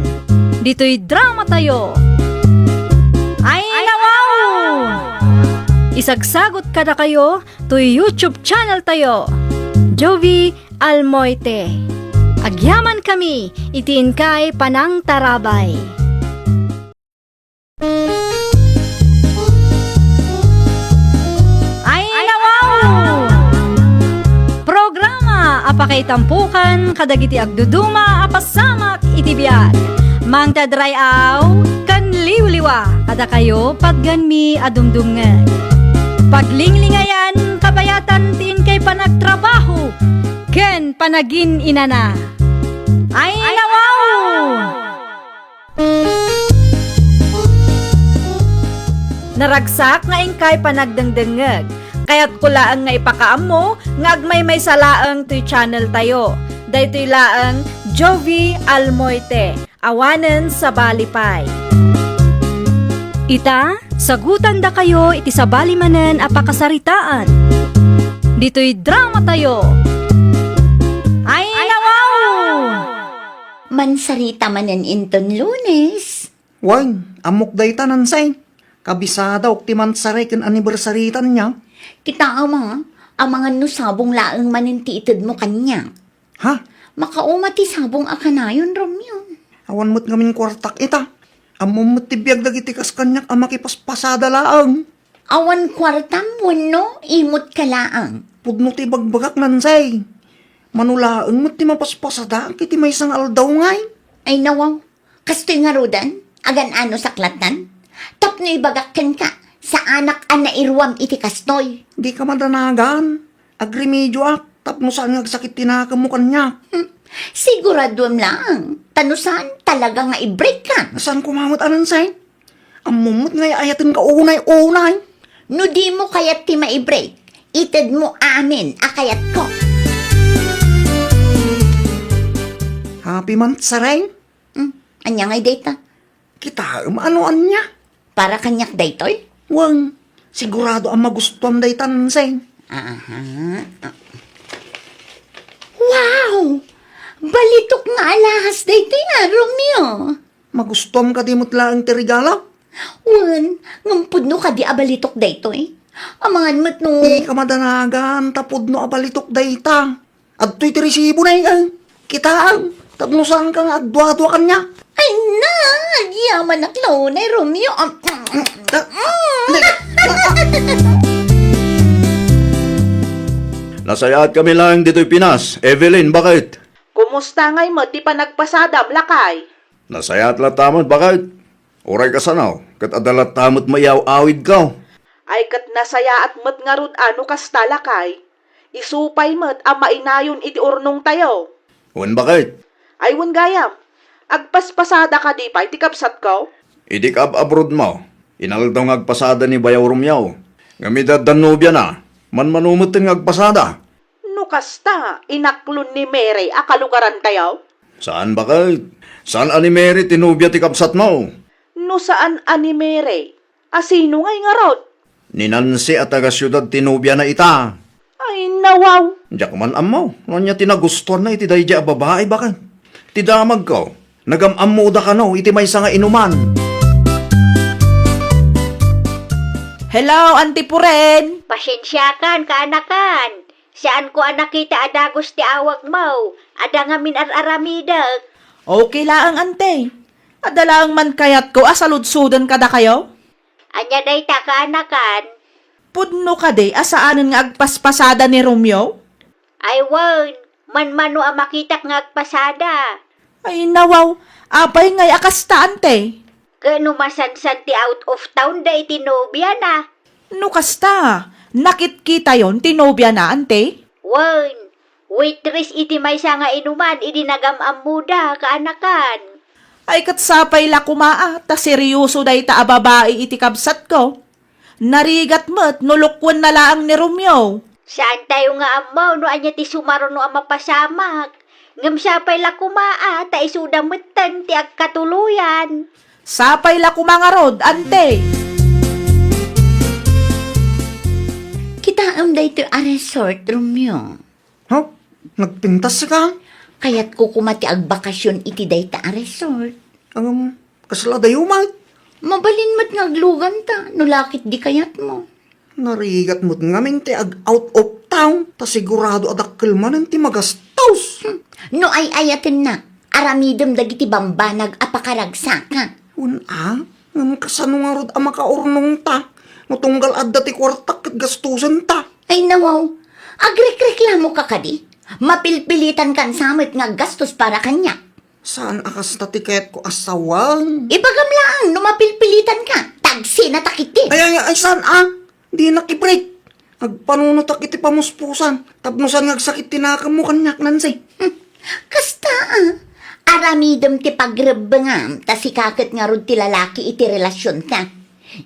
Ditoy dramatayo. Ay, nawaw! Isagsagot kadakayo toy YouTube channel tayo, Jovie Almoite. Agyamankami iti inkay panangtarabay. Ay, nawaw! Programa a pakaitampukan kadagiti agduduma a pasamak iti biag. Mangted ray-aw ken liwliwa kadakayo patgenmi a dumdumngeg. Paglinglingayan kabayatan ti inkay panagtrabaho ken panagin-inana. Ay, nawaw! Naragsak nga inkay panagdengdengngeg. Kayatko laeng nga ipakaammo nga agmaymaysa laeng toy channel tayo. Daytoy laeng Jovie Almoite, awanen sabali pay. Ita, sagutandakayo iti sabali manen a pakasaritaan. Ditoy dramatayo. Ay, nawaw! Mansarita manen inton Lunes. Wen, ammok dayta, Nansay. Kabisadok ti mansaray ken anniversary-tan niya. Kitaem a, amangan no sabong laeng manen ti itedmo kaniak. Ha? Makauma ti sabong a kanayon, Romeo. Awan met ngamin kuartak ita. Ammom met ti biag dagiti kas kaniak a makipaspasada laeng. Awan kuartam wenno imot ka laeng. Pudno ti ibagbagak, Nansay. Mano laeng met ti mapaspasadaak iti maysa nga aldaw ngay. Ay, nawaw. Kastoy ngaruden, agan-ano saklatan? Tapno ibagak kenka, saanak a nairuam iti kastoy. Dika madanagan. Agremedioak tapno saan nga agsakit ti nakemmo kaniak. Hmm. Siguraduem laeng, ta no saan, talaga nga i-break ka. Saan koma met a, Nansay? Ammom met nga ay-ayatenka unay-unay. No dimo kayat ti mai-break, itedmo amin a kayatko. Happy month, Sareng. Hmm, ania ngay dayta? Kitaem, ano ania? Para kaniak daytoy? Wen, sigurado a magustuam dayta, Nansay. Aha. Wow! Balitok nga alahas daytoy a, Romeo. Magustuam kadi met laeng ti regalo? Wen, ngem pudno kadi a balitok daytoy? Amangan met no. Dika madanagan ta pudno a balitok dayta. Adtoy ti resibona, eh. Kitaem. Tapno saanka nga agduadua kaniak. Ay na, agyamanak launay, Romeo. Am-, Nasayaat kami laeng ditoy Pinas. Evelyn, baket? Kumusta ngay met ti panagpasadam, lakay? Nasayaat latta met, baket? Uray kasano, ket adda latta met maiyaw-awidko. Ay, ket nasayaat met ngarud a no kasta, lakay. Isu pay met a mainayon iti urnongtayo. Wen, baket? Ay, wen gayam. Agpaspasada kadi pay ti kabsatko? Idi kaab-abroadmo, inaldaw nga agpasada ni Bayaw Romeo. Ngem idi adda nobiana, manmano metten nga agpasada. No kasta, inaklon ni Mary a kalugarantayo? Saan, baket? Saan a ni Mary ti nobia ti kabsatmo? No saan a ni Mary, a sino ngay ngarud? Ni Nancy a taga-siudad ti nobiana ita. Ay, nawaw! Diak man ammo no ania ti nagustuanna iti daydiay a babai, baket. Ti damagko, nagam-ammoda kano iti maysa nga inuman. Hello, Auntie Puren! Pasensiakan, kaanakan. Saanko a nakita a dagus ti awagmo. Adda ngamin ar-aramidek. Okay laeng, Ante. Adda laeng man kayatko a saludsoden kadakayo. Ania dayta, kaanakan? Pudno kadi a saanen nga agpaspasada ni Romeo? Ay wen, manmano a makitak nga agpasada. Ay, nawaw, apay ngay a kasta, Ante? Ket no masansan ti out of town da iti nobiana. No kasta, nakitkitayon ti nobiana, Ante? Wen, waitress iti maysa nga inuman idi nagam-ammoda, kaanakan. Ay, ket sapay la koma a, ta serioso dayta a babai iti kabsatko. Narigat met no lukuenna laeng ni Romeo. Saantayo nga ammo no ania ti sumaruno a mapasamak. Ngem sapay la koma a, ta isuda metten ti agkatuloyan. Sapay la koma ngarud, Ante. Kitaem daytoy a resort, Romeo. Ha? Nagpintas ka? Kayatko koma ti agbakasyon iti dayta a resort. Ngem, kasla dayo met? Mabalin met nga agluganta, no lakit di kayatmo. Narigat met ngamin ti ag-out of town, ta sigurado a dakkel manen ti magastos. Hmm. No ay-ayatennak, aramidem dagiti bambanag a pakaragsaka. Wen a, ngem kasano ngarud a makaurnongta? No tunggal adda ti kuartak ket gastosenta. Ay, nawaw, agrekreklamoka kadi? Mapilpilitankan sa met nga aggastos para kaniak. Saan a kasta ti kayatko a sawen. Ibagam laeng no mapilpilitanka. Tagsinata ketdi. Ay, ay, ay, saan a? Dinak ibreak. Agpanunotak iti pamuspusan. Tapno saan nga agsakit ti nakemmo kaniak, Nancy. Hmm. Kasta a. Aramidem ti pagrebbengam, ta sika ket ngarud ti lalaki iti relasionta.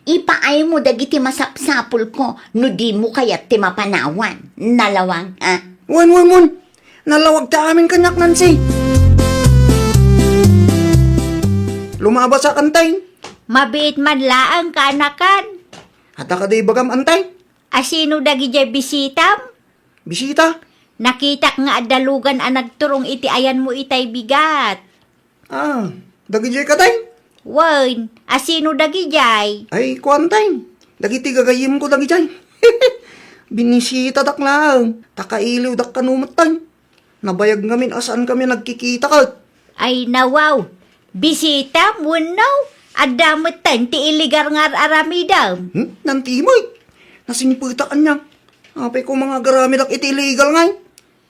Ipaaymo dagiti masapsapulko no dimo kayat ti mapanawan. Nalawag, a? Wen, wen, wen. Nalawag ti amin kaniak, Nancy. Lumabas a, Antay. Mabiit man laeng, kaanakan. Adda kadi ibagam, Antay? A sino dagidiay bisitam? Bisita? Nakitak nga adda lugan a nagturong iti ayanmo itay bigat. Ah, dagidiay katay? Wen, a sino dagidiay? Ay, kuantay. Dagiti gagayyemko dagidiay. Binisitadak laeng, ta kailiwdak kano metten. Nabayag ngamin a saankami a nagkikita ket. Ay, nawaw. Bisitam wenno adda metten ti illegal nga ar-aramidem? Hmm? Nantimek. Nasingpetak ania. Apay koma nga agaramidak iti illegal ngay?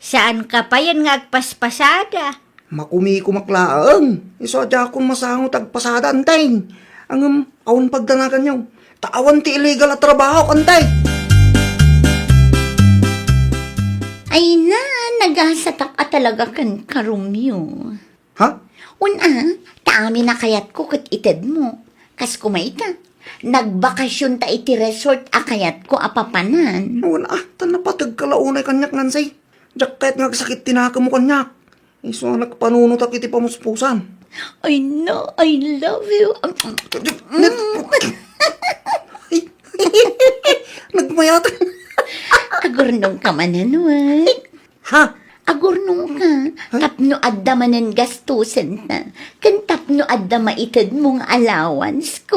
Saanka payen nga agpaspasada? Makumikumak laeng. Isu a diakon masango ti agpasada, Antay. Ngem, awan pagdanaganyo. Ta awan ti illegal a trabaho, Antay. Ay na, nagasatak a talaga kenka, Romeo. Ha? Wen a, ta amin a kayatko ket itedmo. Kas koma ita, nagbakasionta iti resort a kayatko a papanan. Wen a, ta napategka la unay kaniak, Nancy. Diak kayat nga agsakit ti nakemmo kaniak. Isu a nagpanunotak iti pamuspusan. I know, I love you. Nagmayat. Agurnongka manen, wen. Ha? Agurnongka, tapno adda manen gastosenta, ken tapno adda maitedmo nga allowance ko.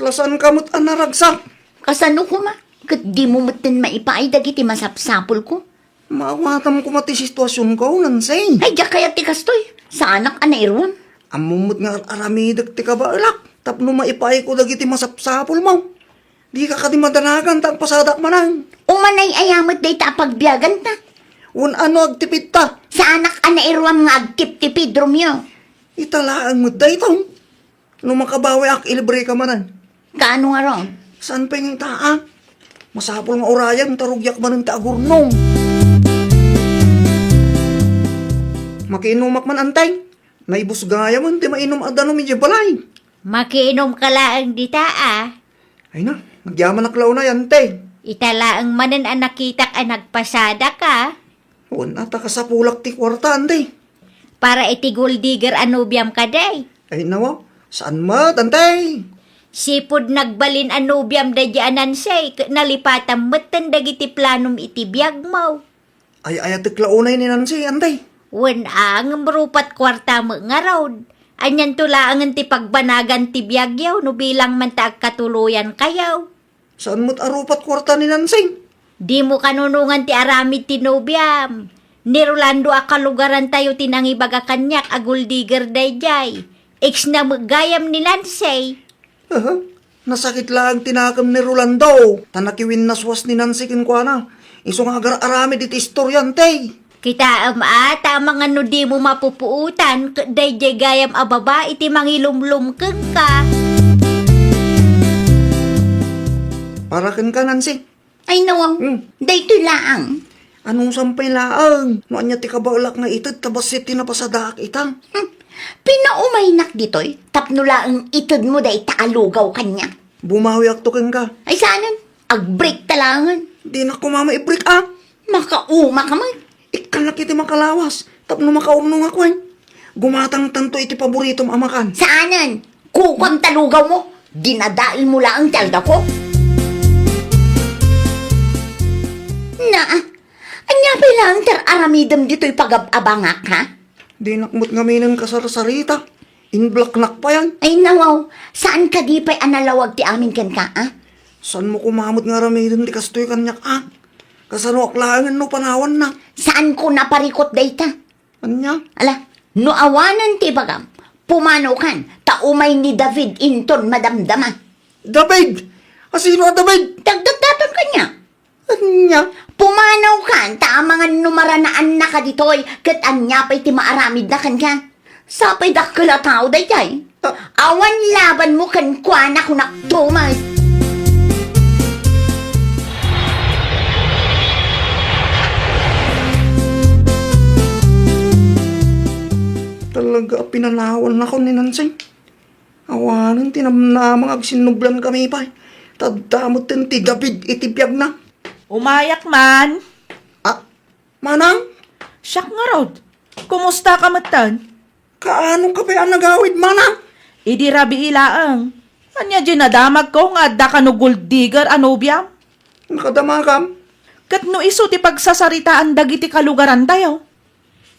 Ta saanka met a naragsak. Kasano koma? Ket dimo metten maipaay dagiti masapsapulko? Maawatam koma ti situasionko, Nancy. Ay, diak kayat ti kastoy. Saanak a nairuam. Ammom met nga ar-aramidek ti kabaelak tapno maipaayko dagiti masapsapulmo. Dika kadi madanagan ta agpasadak manen. Umanay aya met dayta a pagbiaganta. Wen, ano, agtipidta? Saanak a nairuam nga agtiptipid, Romeo. Ita laeng met daytoy. No makabawiak, ilibreka manen. Kaano ngarud? Saan pay nga ita, a? Masapul nga urayan ta rugiak manen ti agurnong. Makiinumak man, Antay. Naibus gayamen ti mainum a danum idiay balay. Makiinumka laeng dita, a. Ay na, nagyamanak la unay, Antay. Ita laeng manen a nakitak a nagpasadak, a. Wen, a, ta kasapulak ti kuarta, Antay. Para iti gold digger a nobiam kadi. Ay, nawaw. Saan met, Antay? Sipud nagbalin a nobiam daydi a Nancy, ket nalipatam metten dagiti planom iti biagmo. Ay, ayatek la unay ni Nancy, Antay. Wen, a, ngem rupat kuarta met ngarud. Anianto laengen ti pagbanagan ti biagyo no bilang man ta agkatuloyankayo. Saan met a rupat kuarta ni Nancy? Dimo kanunongan ti aramid ti nobiam. Ni Rolando a kalugarantayo ti nangibaga kaniak a gold digger daydiay. Ex na met gayam ni Nancy. Aha. Nasakit laeng ti nakem ni Rolando, ta nakiwinnaswas ni Nancy kenkuana. Isu nga agar-aramid iti istorya, Antay. Kitaem a, ta amangan no dimo mapupuotan ket daydiay gayam a babai ti mangilumlom kenka. Para kenka, Nancy. Ay, nawaw. Hmm. Daytoy laeng. Anusam pay laeng? No ania ti kabaelak nga ited ta bassit ti napasadaak ita. Hmm. Pinaumaynak ditoy tapno laeng itedmo dayta a lugaw kaniak. Bumawiakto kenka. Ay, saanen? Agbreak ta laengen. Dinak koma maibreak, a. Makauma ka met. Ikkannak iti makalawas tapno makaurnongak, wen. Gumatangtanto iti paboritom a makan. Saanen? Kukuam ta lugawmo. Dinadaelmo laeng ti algawko. Naa, ania pay laeng ti ar-aramidem ditoy pagab-abangak, ha? Dinak met ngaminen kasarsarita. Inblaknak payen. Ay, nawaw, saan kadi pay a nalawag ti amin kenka, a? Saanmo koma met nga aramiden ti kastoy kaniak, a? Kasanoak laengen no panawanna? Saanko naparikut dayta. Ania? Ala, no awanen ti ibagam, pumanawkan, ta umay ni David inton madamdama. David? A, sino a David? Dagdagdaton kaniak. Ania? Pumanawkan, ta amangan no maranaannaka ditoy, ket ania pay ti maaramidna kenka? Sapay dakkel a tao daydiay. Ah. Awan labanmo kenkuana, kunakto met. Talaga a pinanawannakon ni Nancy. Awanen ti namnama nga agsinnublankami pay. Ta adda metten ti David iti biagna. Umayak man. Ah, Manang? Siak ngarud. Kumustaka metten? Kaanoka pay a nagawid, Manang? Idi rabii laeng. Ania diay nadamagko nga adda kano gold digger a nobiam? Nakadamakam? Ket no isu ti pagsasaritaan dagiti kalugarantayo?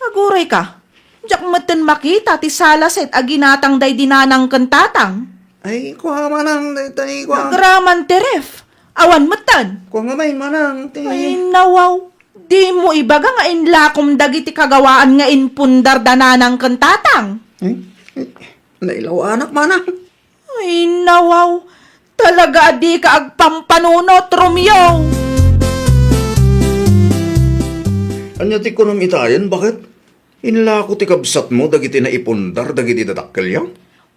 Aguray ka, diak metten makita ti salaset a ginatang daydi nanang ken tatang. Ay, kua, Manang, dayta, ay, kua. Agraman ti ref. Awan metten. Kua nga may, Manang, ti. Ay, nawaw. Dimo ibaga nga inlakom dagiti kagawaan nga inpundarda nanang ken tatang. Ay, ay, nailaw anak, Manang. Ay, nawaw. Talaga a dika agpampanunot, Romeo. Ania ti kunam itayen, baket? Inlako ti kabsatmo dagiti naipundar dagiti dadakkelyo?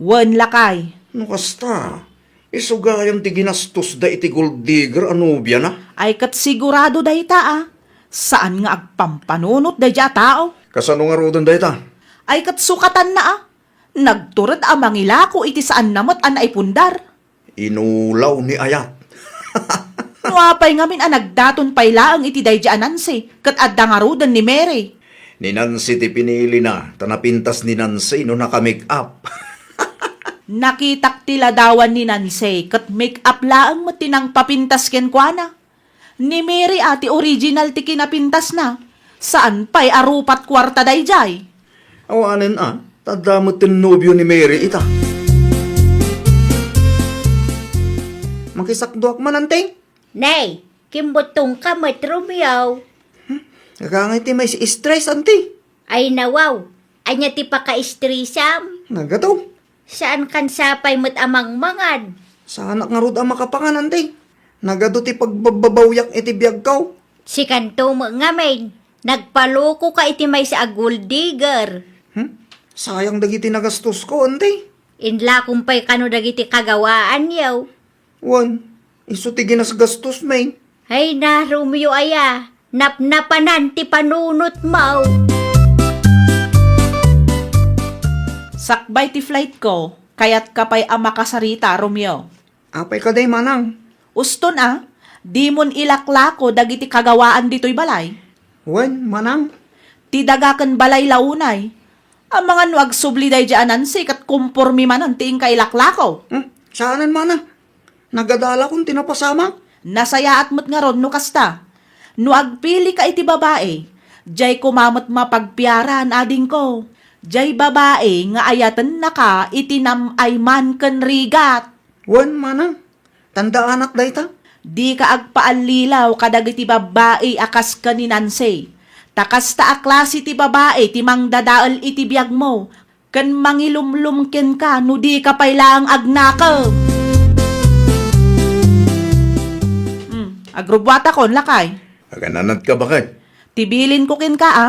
Wen, lakay. No kasta, isu gayam ti ginastosda iti gold digger a nobiana? Ay, ket sigurado dayta, a. Saan nga agpampanunot daydiay a tao. Kasano ngaruden dayta? Ay, ket sukatanna, a. Nagtured a mangilako iti saanna met a naipundar. Inulaw ni ayat. No apay ngamin a nagdaton pay laeng iti daydiay a Nancy, ket adda ngaruden ni Mary? Ni Nancy ti pinilina, ta napintas ni Nancy no naka-make-up. Nakitak ti ladawan ni Nancy, ket make-up laeng met ti nangpapintas kenkuana. Ni Mary a ti original ti kinapintasna. Saan pay a rupat kuarta daydiay. Awanen a, ta adda met ti nobio ni Mary ita. Makisakduak man, anti. Nay, kimbuttongka met, Romeo. Agangay ti maisi-stress, anti. Ay, nawaw. Ania ti paka-stressam? Nagado. Saankan sapay met a mangmangad? Saanak ngarud a makapangan, anti. Nagado ti pagbababawyak iti biagko. Sikanto met ngamin, nagpalokoka iti maysa a gold digger. Hmm? Sayang dagiti nagastosko, anti. Inlakom pay kano dagiti kagawaanyo. Wen, isu ti ginasgastos, men. Ay na, Romeo aya, napnapanan ti panunotmo. Sakbay ti flightko, kayatka pay a makasarita, Romeo. Apay kadi, manang? Uston a, dimon ilaklako dagiti kagawaan ditoy balay. Wen, manang. Ti daga ken balay la unay. Amangan no agsubli daydi a Nancy ket kompormi manen ti inka ilaklako. Hmm, saanen, mana. Nagadalakon ti napasamak. Nasayaat met ngarud no kasta. No agpilika iti babai, diay koma met mapagpiaran, adingko. Diay babai nga ayatennaka iti nam-ay man ken rigat. Wen, manang. Tandaanak dayta. Dika agpaallilaw kadagiti babbai a kas ken ni Nancy. Ta kasta a klase ti babai ti mangdadael iti biagmo ken mangilumlom kenka no dika pay laeng agnakem. Hmm, agrubbuatakon, lakay. Agananadka, baket? Ti bilinko kenka, a,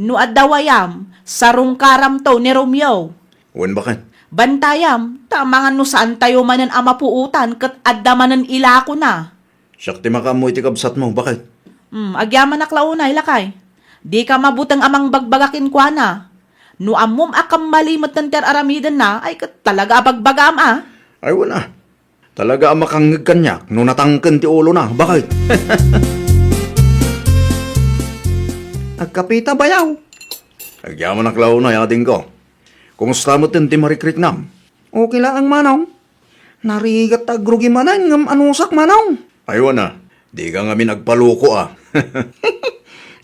no adda wayam, sarungkaramto ni Romeo. Wen, baket? Bantayam, ta amangan no saantayo manen a mapuotan ket adda manen ilakona. Siak ti makaammo iti kabsatmo, baket? Hmm, agyamanak la unay, lakay. Dika mabuteng a mangbagbaga kenkuana. No ammom a kammali metten ti ar-aramidenna, ay ket talaga a bagbagaam a. Ay, wen a. Talaga a makangngeg kaniak no natangken ti ulona, baket? Agkapita, bayaw. Agyamanak la unay, adingko. Kumusta metten ti marikriknam? Okay laeng, manong. Narigat ta agrugi manen ngem anusak, manong. Ay, wen a. Dika ngamin agpaloko a.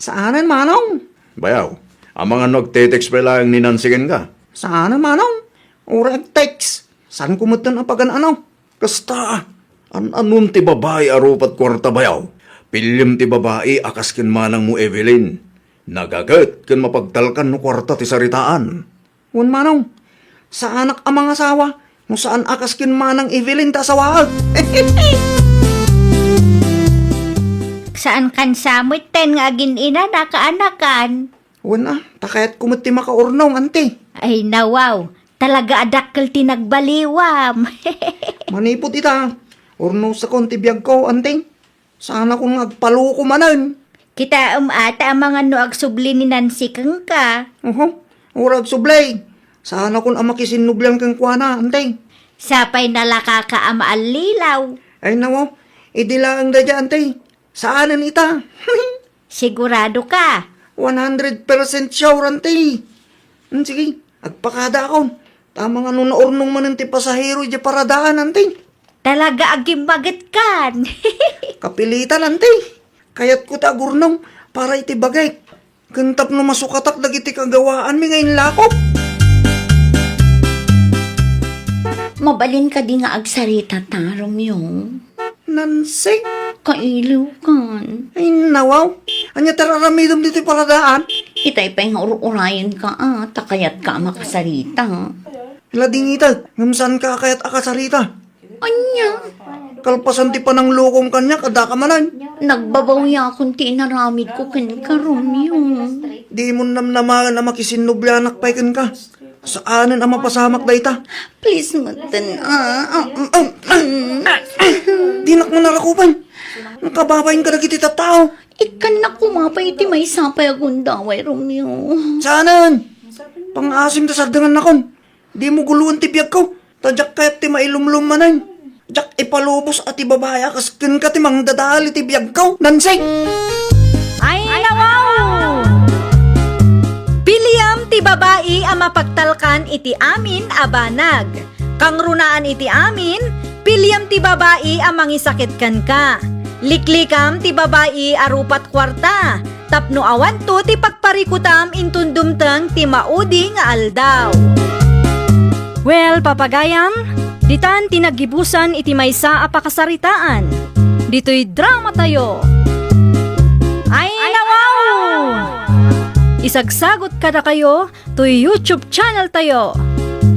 Saanen, manong. Bayaw, amangan no agte-text pay laeng ni Nancy kenka? Saanen, manong. Uray agtext. Saanko metten a pagan-ano. Kasta, an-anom ti babai a rupat kuarta, bayaw? Piliem ti babai a kas ken manangmo, Evelyn. Nagaget ken mapagtalkan no kuarta ti saritaan. Wen, manong, saanak a mangasawa no saan a kas ken manang Evelyn ta asawaek. Saankan sa metten nga agin-ina na kaanakan. Wen a, ta kayatko met ti makaurnong, anti. Ay, nawaw. Talaga a dakkel ti nagbaliwam. Manipud ita, urnosakon ti biagko, anti. Saanakon nga agpaloko manen. Kitaem a ta amangan no agsubli ni Nancy kenka. Uho, uray agsubli. Saanakon a makisinnublian kenkuana, anti. Sapay nalakaka a maallilaw. Ay, nawaw. Idi laeng daydiay, anti. Saanen ita. Sigurado ka? One hundred percent sure, anti. Hmm, sige, agpakadaakon. Ta amangan no naurnong manen ti pasahero idiay paradaan, anti. Talaga a gimmagetkan. Kapilitan, anti. Kayatko ti agurnong para iti bagik. Ken tapno masukatak dagiti kagawaanmi nga inlakok. Mabalin kadi nga agsarita ta, Romeo? Nancy? Kailiwkan. Ay, nawaw. Ania ti ar-aramidem ditoy paradaan? Itay pay nga ur-urayenka a, ta kayatka a makasarita. Ladingitek, ngem saanka a kayat a kasarita. Ania? Kalpasan ti pananglokom kaniak, addaka manen. Nagbabawiakon ti inaramidko kenka, Romeo. Dimon namnamaen a makisinnublianak pay kenka. Saanen a mapasamak dayta. Please, metten, ah, ah, ah, ah. Dinak man a rakupen. Nakababain kadagiti tattao. Ikkannak koma pay iti maysa pay a gundaway, Romeo. Saanen? Pangaasim ta sardengannakon. Dimo guloen ti biagko, ta diak kayat ti mailumlom manen. Diak ipalubos a ti babai a kas kenka ti mangdadael iti biagko, Nancy! Ay, nawaw! Piliam ti babai a mapagtalkan iti amin a banag. Kangrunaan iti amin, piliam ti babai a mangisakit kenka. Liklikam ti babai a rupat kuarta. Tapno awanto ti pagparikutam inton dumteng ti maudi nga aldaw. Well, papagayam, Ditan ti naggibusan iti maysa a pakasaritaan. Ditoy dramatayo. Ay, nawaw! Isagsagot kadakayo toy YouTube channel tayo,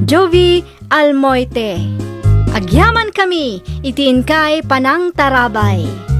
Jovie Almoite. Agyamankami iti inkay panangtarabay.